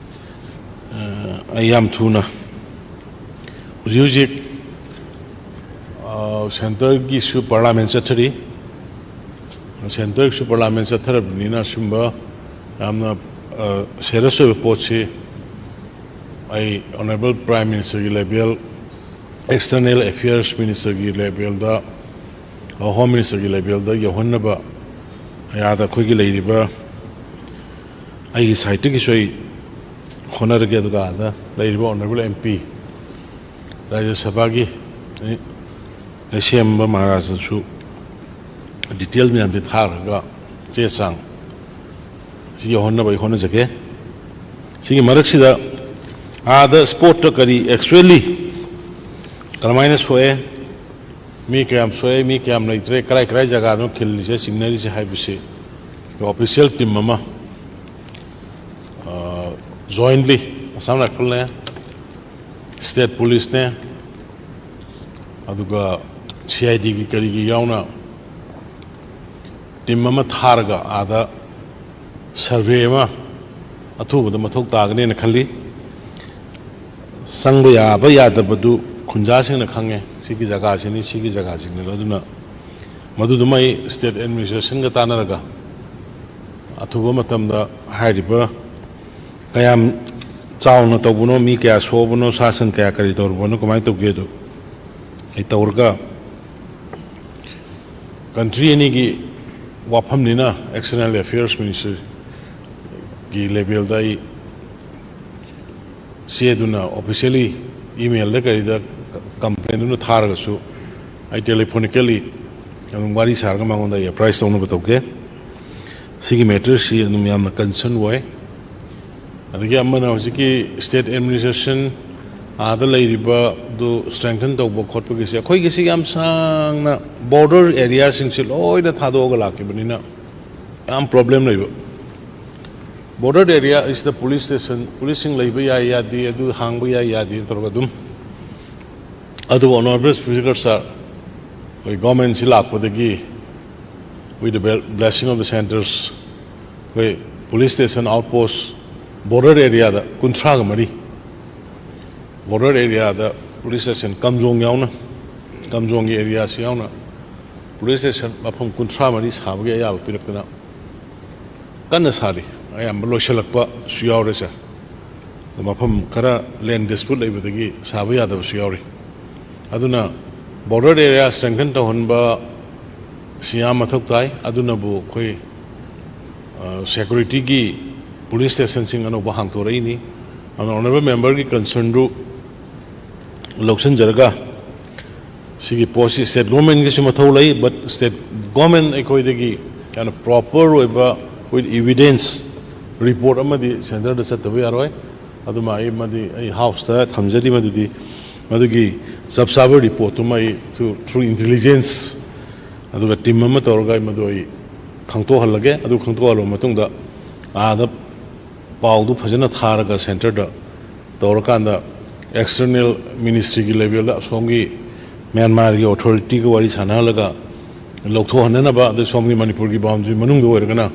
ꯑ, ꯑꯩ ꯌꯥꯝ ꯊꯨꯅ, ꯍꯧꯖꯤꯛ ꯍꯧꯖꯤꯛ, ꯑ, ꯁꯦꯟꯇꯔꯒꯤꯁꯨ ꯄꯥꯔꯂꯥꯃꯦꯟ ꯆꯠꯊꯔꯤ꯫ ꯁꯦꯟꯇꯔꯒꯤꯁꯨ ꯄꯥꯔꯂꯥꯃꯦꯟ ꯆꯠꯊꯔꯕꯅꯤꯅ, ꯑꯁꯨꯝꯕ ꯌꯥꯝꯅ, ꯑ, ꯁꯦꯔꯤꯌꯁ ꯑꯣꯏꯕ ꯄꯣꯠꯁꯤ ꯑꯩ ꯑꯣꯅꯔꯦꯕꯜ ꯄ꯭ꯔꯥꯏꯝ ꯃꯤꯅꯤꯁꯇꯔꯒꯤ ꯂꯦꯚꯦꯜ, ꯑꯦꯛꯁꯇꯔꯅꯦꯜ ꯑꯦꯐꯤꯌꯔꯁ ꯃꯤꯅꯤꯁꯇꯔꯒꯤ ꯂꯦꯚꯦꯜꯗ, ꯍꯣꯝ ꯃꯤꯅꯤꯁꯇꯔꯒꯤ ꯂꯦꯚꯦꯜꯗ ꯌꯧꯍꯟꯅꯕ ꯑꯌꯥꯗ ꯑꯩꯈꯣꯏꯒꯤ ꯂꯩꯔꯤꯕ, ꯑꯩꯒꯤ ꯁꯥꯏꯠꯇꯒꯤꯁꯨ ꯑꯩ ꯍꯣꯠꯅꯔꯒꯦ꯫ ꯑꯗꯨꯒ ꯑꯥꯗ ꯂꯩꯔꯤꯕ ꯑꯣꯅꯔꯦꯕꯜ ꯑꯦꯝ ꯄꯤ, ꯔꯥꯖ꯭ꯌ ꯁꯚꯥꯒꯤ ꯑꯦꯁ ꯑꯦꯝ ꯃꯍꯥꯔꯥꯖꯇꯁꯨ ꯗꯤꯇꯦꯜ ꯃꯌꯥꯝꯁꯦ ꯊꯥꯔꯒ ꯆꯦ ꯆꯥꯡ ꯁꯤ ꯌꯧꯍꯟꯅꯕ ꯑꯩ ꯍꯣꯠꯅꯖꯒꯦ꯫ ꯁꯤꯒꯤ ꯃꯔꯛꯁꯤꯗ ꯑꯥꯗ ꯁ꯭ꯄꯣꯠꯇ ꯀꯔꯤ ꯑꯦꯛꯆꯨꯋꯦꯜꯂꯤ ꯀꯔꯝꯍꯥꯏꯅ ꯁꯣꯛꯑꯦ, ꯃꯤ ꯀꯌꯥꯝ ꯁꯣꯛꯑꯦ, ꯃꯤ ꯀꯌꯥꯝ ꯂꯩꯇ꯭ꯔꯦ, ꯀꯔꯥꯏ ꯀꯔꯥꯏ ꯖꯒꯥꯗꯅꯣ ꯈꯤꯜꯂꯤꯁꯦ, ꯆꯤꯡꯅꯔꯤꯁꯦ ꯍꯥꯏꯕꯁꯤ ꯑꯣꯐꯤꯁꯤꯌꯦꯜ ꯇꯤꯝ ꯑꯃ, ꯑ, ꯖꯣꯏꯟꯠꯂꯤ ꯑꯁꯥꯝ ꯔꯥꯏꯐꯜꯅꯦ, ꯁ꯭ꯇꯦꯠ ꯄꯨꯂꯤꯁꯅꯦ, ꯑꯗꯨꯒ ꯁꯤ ꯑꯥꯏ ꯗꯤꯒꯤ ꯀꯔꯤꯒꯤ ꯌꯥꯎꯅ ꯇꯤꯝ ꯑꯃ ꯊꯥꯔꯒ ꯑꯥꯗ ꯁꯔꯚꯦ ꯑꯃ ꯑꯊꯨꯕꯗ ꯃꯊꯧ ꯇꯥꯒꯅꯦꯅ ꯈꯜꯂꯤ꯫ ꯆꯪꯕ ꯌꯥꯕ ꯌꯥꯗꯕꯗꯨ ꯈꯨꯟꯖꯥꯁꯤꯡꯅ ꯈꯪꯉꯦ, ꯁꯤꯒꯤ ꯖꯒꯥꯁꯤꯅꯤ, ꯁꯤꯒꯤ ꯖꯒꯥꯁꯤꯅꯤ꯫ ꯑꯗꯨꯅ ꯃꯗꯨꯗꯨꯃ ꯑꯩ ꯁ꯭ꯇꯦꯠ ꯑꯦꯗꯃꯤꯅꯤꯁꯇ꯭ꯔꯦꯁꯟꯒ ꯇꯥꯟꯅꯔꯒ ꯑꯊꯨꯕ ꯃꯇꯝꯗ ꯍꯥꯏꯔꯤꯕ ꯀꯌꯥꯝ ꯆꯥꯎꯅ ꯇꯧꯕꯅꯣ, ꯃꯤ ꯀꯌꯥ ꯁꯣꯛꯑꯕꯅꯣ, ꯁꯥ ꯁꯟ ꯀꯌꯥ ꯀꯔꯤ ꯇꯧꯔꯕꯅꯣ, ꯀꯃꯥꯏꯅ ꯇꯧꯒꯦꯗꯨ ꯑꯩ ꯇꯧꯔꯒ, ꯀꯟꯇ꯭ꯔꯤ ꯑꯅꯤꯒꯤ ꯋꯥꯐꯝꯅꯤꯅ ꯑꯦꯛꯁꯇꯔꯅꯦꯜ ꯑꯦꯐꯤꯌꯔꯁ ꯃꯤꯅꯤꯁꯇ꯭ꯔꯤꯒꯤ ꯂꯦꯚꯦꯜꯗ ꯑꯩ ꯆꯦꯗꯨꯅ ꯑꯣꯐꯤꯁꯤꯌꯦꯜꯂꯤ ꯏꯃꯦꯜꯗ ꯀꯔꯤꯗ ꯀꯝꯄ꯭ꯂꯦꯟꯗꯨꯅ ꯊꯥꯔꯒꯁꯨ ꯑꯩ ꯇꯦꯂꯤꯐꯣꯅꯤꯀꯦꯜꯂꯤ ꯑꯗꯨꯝ ꯋꯥꯔꯤ ꯁꯥꯔꯒ ꯃꯉꯣꯟꯗ ꯑꯩ ꯑꯦꯄ꯭ꯔꯥꯏꯁ ꯇꯧꯅꯕ ꯇꯧꯒꯦ꯫ ꯁꯤꯒꯤ ꯃꯦꯇꯔꯁꯤ ꯑꯗꯨꯝ ꯌꯥꯝꯅ ꯀꯟꯁꯔꯟ ꯑꯣꯏ꯫ ꯑꯗꯒꯤ ꯑꯃꯅ ꯍꯧꯖꯤꯛꯀꯤ ꯁ꯭ꯇꯦꯠ ꯑꯦꯗꯃꯤꯅꯤꯁꯇ꯭ꯔꯦꯁꯟ ꯑꯥꯗ ꯂꯩꯔꯤꯕꯗꯨ ꯁ꯭ꯇꯔꯦꯡꯊꯟ ꯇꯧꯕ ꯈꯣꯠꯄꯒꯤꯁꯦ, ꯑꯩꯈꯣꯏꯒꯤꯁꯤ ꯌꯥꯝ ꯁꯥꯡꯅ ꯕꯣꯔꯗꯔ ꯑꯦꯔꯤꯌꯥꯁꯤꯡꯁꯤ ꯂꯣꯏꯅ ꯊꯥꯗꯣꯛꯑꯒ ꯂꯥꯛꯈꯤꯕꯅꯤꯅ ꯌꯥꯝ ꯄ꯭ꯔꯣꯕ꯭ꯂꯦꯝ ꯂꯩꯕ꯫ Border area east police station, ꯄꯨꯂꯤꯁꯁꯤꯡ ꯂꯩꯕ ꯌꯥꯏ ꯌꯥꯗꯦ, ꯑꯗꯨ ꯍꯥꯡꯕ ꯌꯥꯏ ꯌꯥꯗꯦ ꯇꯧꯔꯒ ꯑꯗꯨꯝ꯫ ꯑꯗꯨꯕꯨ ꯑꯣꯅꯔꯦꯕꯜ ꯁ꯭ꯄꯤꯀꯔ ꯁꯥꯔ, ꯑꯩꯈꯣꯏ ꯒꯣꯔꯃꯦꯟꯁꯤ ꯂꯥꯛꯄꯗꯒꯤ, with the blessing of the centres, ꯑꯩꯈꯣꯏ ꯄꯨꯂꯤꯁ ꯁ꯭ꯇꯦꯁꯟ ꯑꯥꯎꯠꯄꯣꯁ ꯕꯣꯔꯗꯔ ꯑꯦꯔꯤꯌꯥꯗ ꯀꯨꯟꯊ꯭ꯔꯥꯒ ꯃꯔꯤ, ꯕꯣꯔꯗꯔ ꯑꯦꯔꯤꯌꯥꯗ ꯄꯨꯂꯤꯁ ꯁ꯭ꯇꯦꯁꯟ ꯀꯥꯝꯖꯣꯡ ꯌꯥꯎꯅ, ꯀꯥꯝꯖꯣꯡꯒꯤ ꯑꯦꯔꯤꯌꯥꯁꯤ ꯌꯥꯎꯅ ꯄꯨꯂꯤꯁ ꯁ꯭ꯇꯦꯁꯟ ꯃꯐꯝ ꯀꯨꯟꯊ꯭ꯔꯥ ꯃꯔꯤ ꯁꯥꯕꯒꯤ ꯑꯌꯥꯕ ꯄꯤꯔꯛꯇꯅ ꯀꯟꯅ ꯁꯥꯔꯤ꯫ ꯑꯌꯥꯝꯕ ꯂꯣꯏꯁꯤꯜꯂꯛꯄꯁꯨ ꯌꯥꯎꯔꯦ ꯁꯥꯔ꯫ ꯃꯐꯝ ꯈꯔ ꯂꯦꯟ ꯗꯤꯁꯄ꯭ꯌꯨꯠ ꯂꯩꯕꯗꯒꯤ ꯁꯥꯕ ꯌꯥꯗꯕꯁꯨ ꯌꯥꯎꯔꯤ꯫ ꯑꯗꯨꯅ ꯕꯣꯔꯗꯔ ꯑꯦꯔꯤꯌꯥ ꯁ꯭ꯇꯔꯦꯡꯊꯟ ꯇꯧꯍꯟꯕ ꯁꯤ ꯌꯥꯝ ꯃꯊꯧ ꯇꯥꯏ꯫ ꯑꯗꯨꯅꯕꯨ ꯑꯩꯈꯣꯏ, ꯑ, ꯁꯦꯀ꯭ꯌꯨꯔꯤꯇꯤꯒꯤ ꯄꯨꯂꯤꯁ ꯁ꯭ꯇꯦꯁꯟꯁꯤꯡ ꯑꯅꯧꯕ ꯍꯥꯡꯗꯣꯔꯛꯏꯅꯤ꯫ ꯑꯗꯨꯅ ꯑꯣꯅꯔꯦꯕꯜ ꯃꯦꯝꯕꯔꯒꯤ ꯀꯟꯁꯔꯟꯗꯨ ꯂꯧꯁꯤꯟꯖꯔꯒ ꯁꯤꯒꯤ ꯄꯣꯠꯁꯤ ꯁ꯭ꯇꯦꯠ ꯒꯣꯔꯃꯦꯟꯒꯤꯁꯨ ꯃꯊꯧ ꯂꯩ, but ꯁ꯭ꯇꯦꯠ ꯒꯣꯔꯃꯦꯟ ꯑꯩꯈꯣꯏꯗꯒꯤ ꯌꯥꯝꯅ ꯄ꯭ꯔꯣꯄꯔ ꯑꯣꯏꯕ with evidence report ꯑꯃꯗꯤ ꯁꯦꯟꯇꯔꯗ ꯆꯠꯇꯕ ꯌꯥꯔꯣꯏ꯫ ꯑꯗꯨꯃ ꯑꯩ, ꯃꯗꯤ ꯑꯩ ꯍꯥꯎꯁꯇ ꯊꯝꯖꯔꯤ꯫ ꯃꯗꯨꯗꯤ, ꯃꯗꯨꯒꯤ ꯆꯞ ꯆꯥꯕ ꯔꯤꯄꯣꯔꯠꯇꯨꯃ ꯑꯩ through, through intelligence ꯑꯗꯨꯒ ꯇꯤꯝ ꯑꯃ ꯇꯧꯔꯒ ꯑꯩ ꯃꯗꯨ ꯑꯩ ꯈꯪꯗꯣꯛꯍꯜꯂꯒꯦ꯫ ꯑꯗꯨ ꯈꯪꯗꯣꯛꯍꯜꯂꯕ ꯃꯇꯨꯡꯗ ꯑꯥꯗ ꯄꯥꯎꯗꯨ ꯐꯖꯅ ꯊꯥꯔꯒ ꯁꯦꯟꯇꯔꯗ ꯇꯧꯔꯀꯥꯟꯗ ꯑꯦꯛꯁꯇꯔꯅꯦꯜ ꯃꯤꯅꯤꯁꯇ꯭ꯔꯤꯒꯤ ꯂꯦꯚꯦꯜꯗ ꯑꯁꯣꯝꯒꯤ ꯃ꯭ꯌꯥꯟꯃꯥꯔꯒꯤ ꯑꯣꯊꯣꯔꯤꯇꯤꯒ ꯋꯥꯔꯤ ꯁꯥꯟꯅꯍꯜꯂꯒ ꯂꯧꯊꯣꯛꯍꯟꯅꯅꯕ, ꯑꯗꯩ ꯁꯣꯝꯒꯤ ꯃꯅꯤꯄꯨꯔꯒꯤ ꯕꯥꯎꯟꯗꯔꯤ ꯃꯅꯨꯡꯗ ꯑꯣꯏꯔꯒꯅ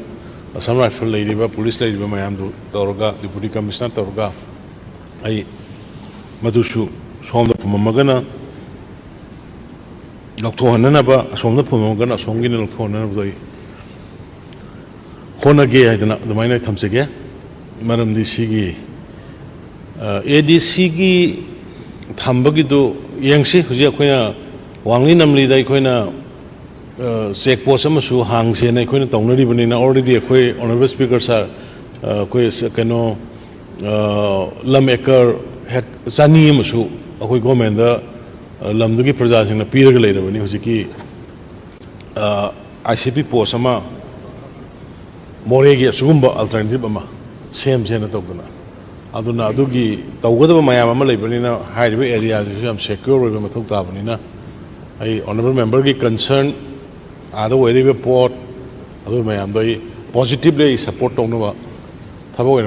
ꯑꯁꯥꯝ ꯔꯥꯏꯐꯜ ꯂꯩꯔꯤꯕ, ꯄꯨꯂꯤꯁ ꯂꯩꯔꯤꯕ ꯃꯌꯥꯝꯗꯨ ꯇꯧꯔꯒ, ꯗꯤꯄꯨꯇꯤ ꯀꯃꯤꯁꯅꯔ ꯇꯧꯔꯒ, ꯑꯩ ꯃꯗꯨꯁꯨ ꯁꯣꯝꯗ ꯐꯨꯝꯃꯝꯃꯒꯅ ꯂꯧꯊꯣꯛꯍꯟꯅꯅꯕ, ꯑꯁꯣꯝꯗ ꯐꯨꯝꯃꯝꯃꯒꯅ ꯑꯁꯣꯝꯒꯤꯅ ꯂꯧꯊꯣꯛꯍꯟꯅꯅꯕꯗꯣ ꯑꯩ ꯍꯣꯠꯅꯒꯦ ꯍꯥꯏꯗꯅ ꯑꯗꯨꯃꯥꯏꯅ ꯊꯝꯖꯒꯦ꯫ ꯃꯔꯝꯗꯤ ꯁꯤꯒꯤ, ꯑ, ꯑꯦ ꯗꯤ ꯁꯤꯒꯤ ꯊꯝꯕꯒꯤꯗꯨ ꯌꯦꯡꯁꯤ꯫ ꯍꯧꯖꯤꯛ ꯑꯩꯈꯣꯏꯅ ꯋꯥꯡꯂꯤ ꯅꯝꯂꯤꯗ ꯑꯩꯈꯣꯏꯅ, ꯑ, ꯆꯦꯛ ꯄꯣꯁ ꯑꯃꯁꯨ ꯍꯥꯡꯁꯦꯅ ꯑꯩꯈꯣꯏꯅ ꯇꯧꯅꯔꯤꯕꯅꯤꯅ, already ꯑꯩꯈꯣꯏ honourable speaker sir, ꯑ, ꯑꯩꯈꯣꯏ ꯁ-, ꯀꯩꯅꯣ, ꯑ, ꯂꯝ ꯑꯦꯀꯔ ꯍꯦꯛ ꯆꯅꯤ ꯑꯃꯁꯨ ꯑꯩꯈꯣꯏ ꯒꯣꯔꯃꯦꯟꯗ, ꯑ, ꯂꯝꯗꯨꯒꯤ ꯄ꯭ꯔꯖꯥꯁꯤꯡꯅ ꯄꯤꯔꯒ ꯂꯩꯔꯕꯅꯤ꯫ ꯍꯧꯖꯤꯛꯀꯤ, ꯑ, ꯑꯥꯏ ꯁꯤ ꯄꯤ ꯄꯣꯁ ꯑꯃ ꯃꯣꯔꯦꯒꯤ ꯑꯁꯤꯒꯨꯝꯕ alternative ꯑꯃ ꯁꯦꯝꯁꯦꯅ ꯇꯧꯗꯅ, ꯑꯗꯨꯅ ꯑꯗꯨꯒꯤ ꯇꯧꯒꯗꯕ ꯃꯌꯥꯝ ꯑꯃ ꯂꯩꯕꯅꯤꯅ, ꯍꯥꯏꯔꯤꯕ ꯑꯦꯔꯤꯌꯥꯁꯤꯁꯨ ꯌꯥꯝ ꯁꯦꯀ꯭ꯌꯣꯔ ꯑꯣꯏꯕ ꯃꯊꯧ ꯇꯥꯕꯅꯤꯅ, ꯑꯩ honourable memberꯒꯤ concern, ꯑꯥꯗ ꯑꯣꯏꯔꯤꯕ ꯄꯣꯠ, ꯑꯗꯨ ꯃꯌꯥꯝꯗꯣ ꯑꯩ positively ꯑꯩ support ꯇꯧꯅꯕ ꯊꯕꯛ ꯑꯣꯏꯅ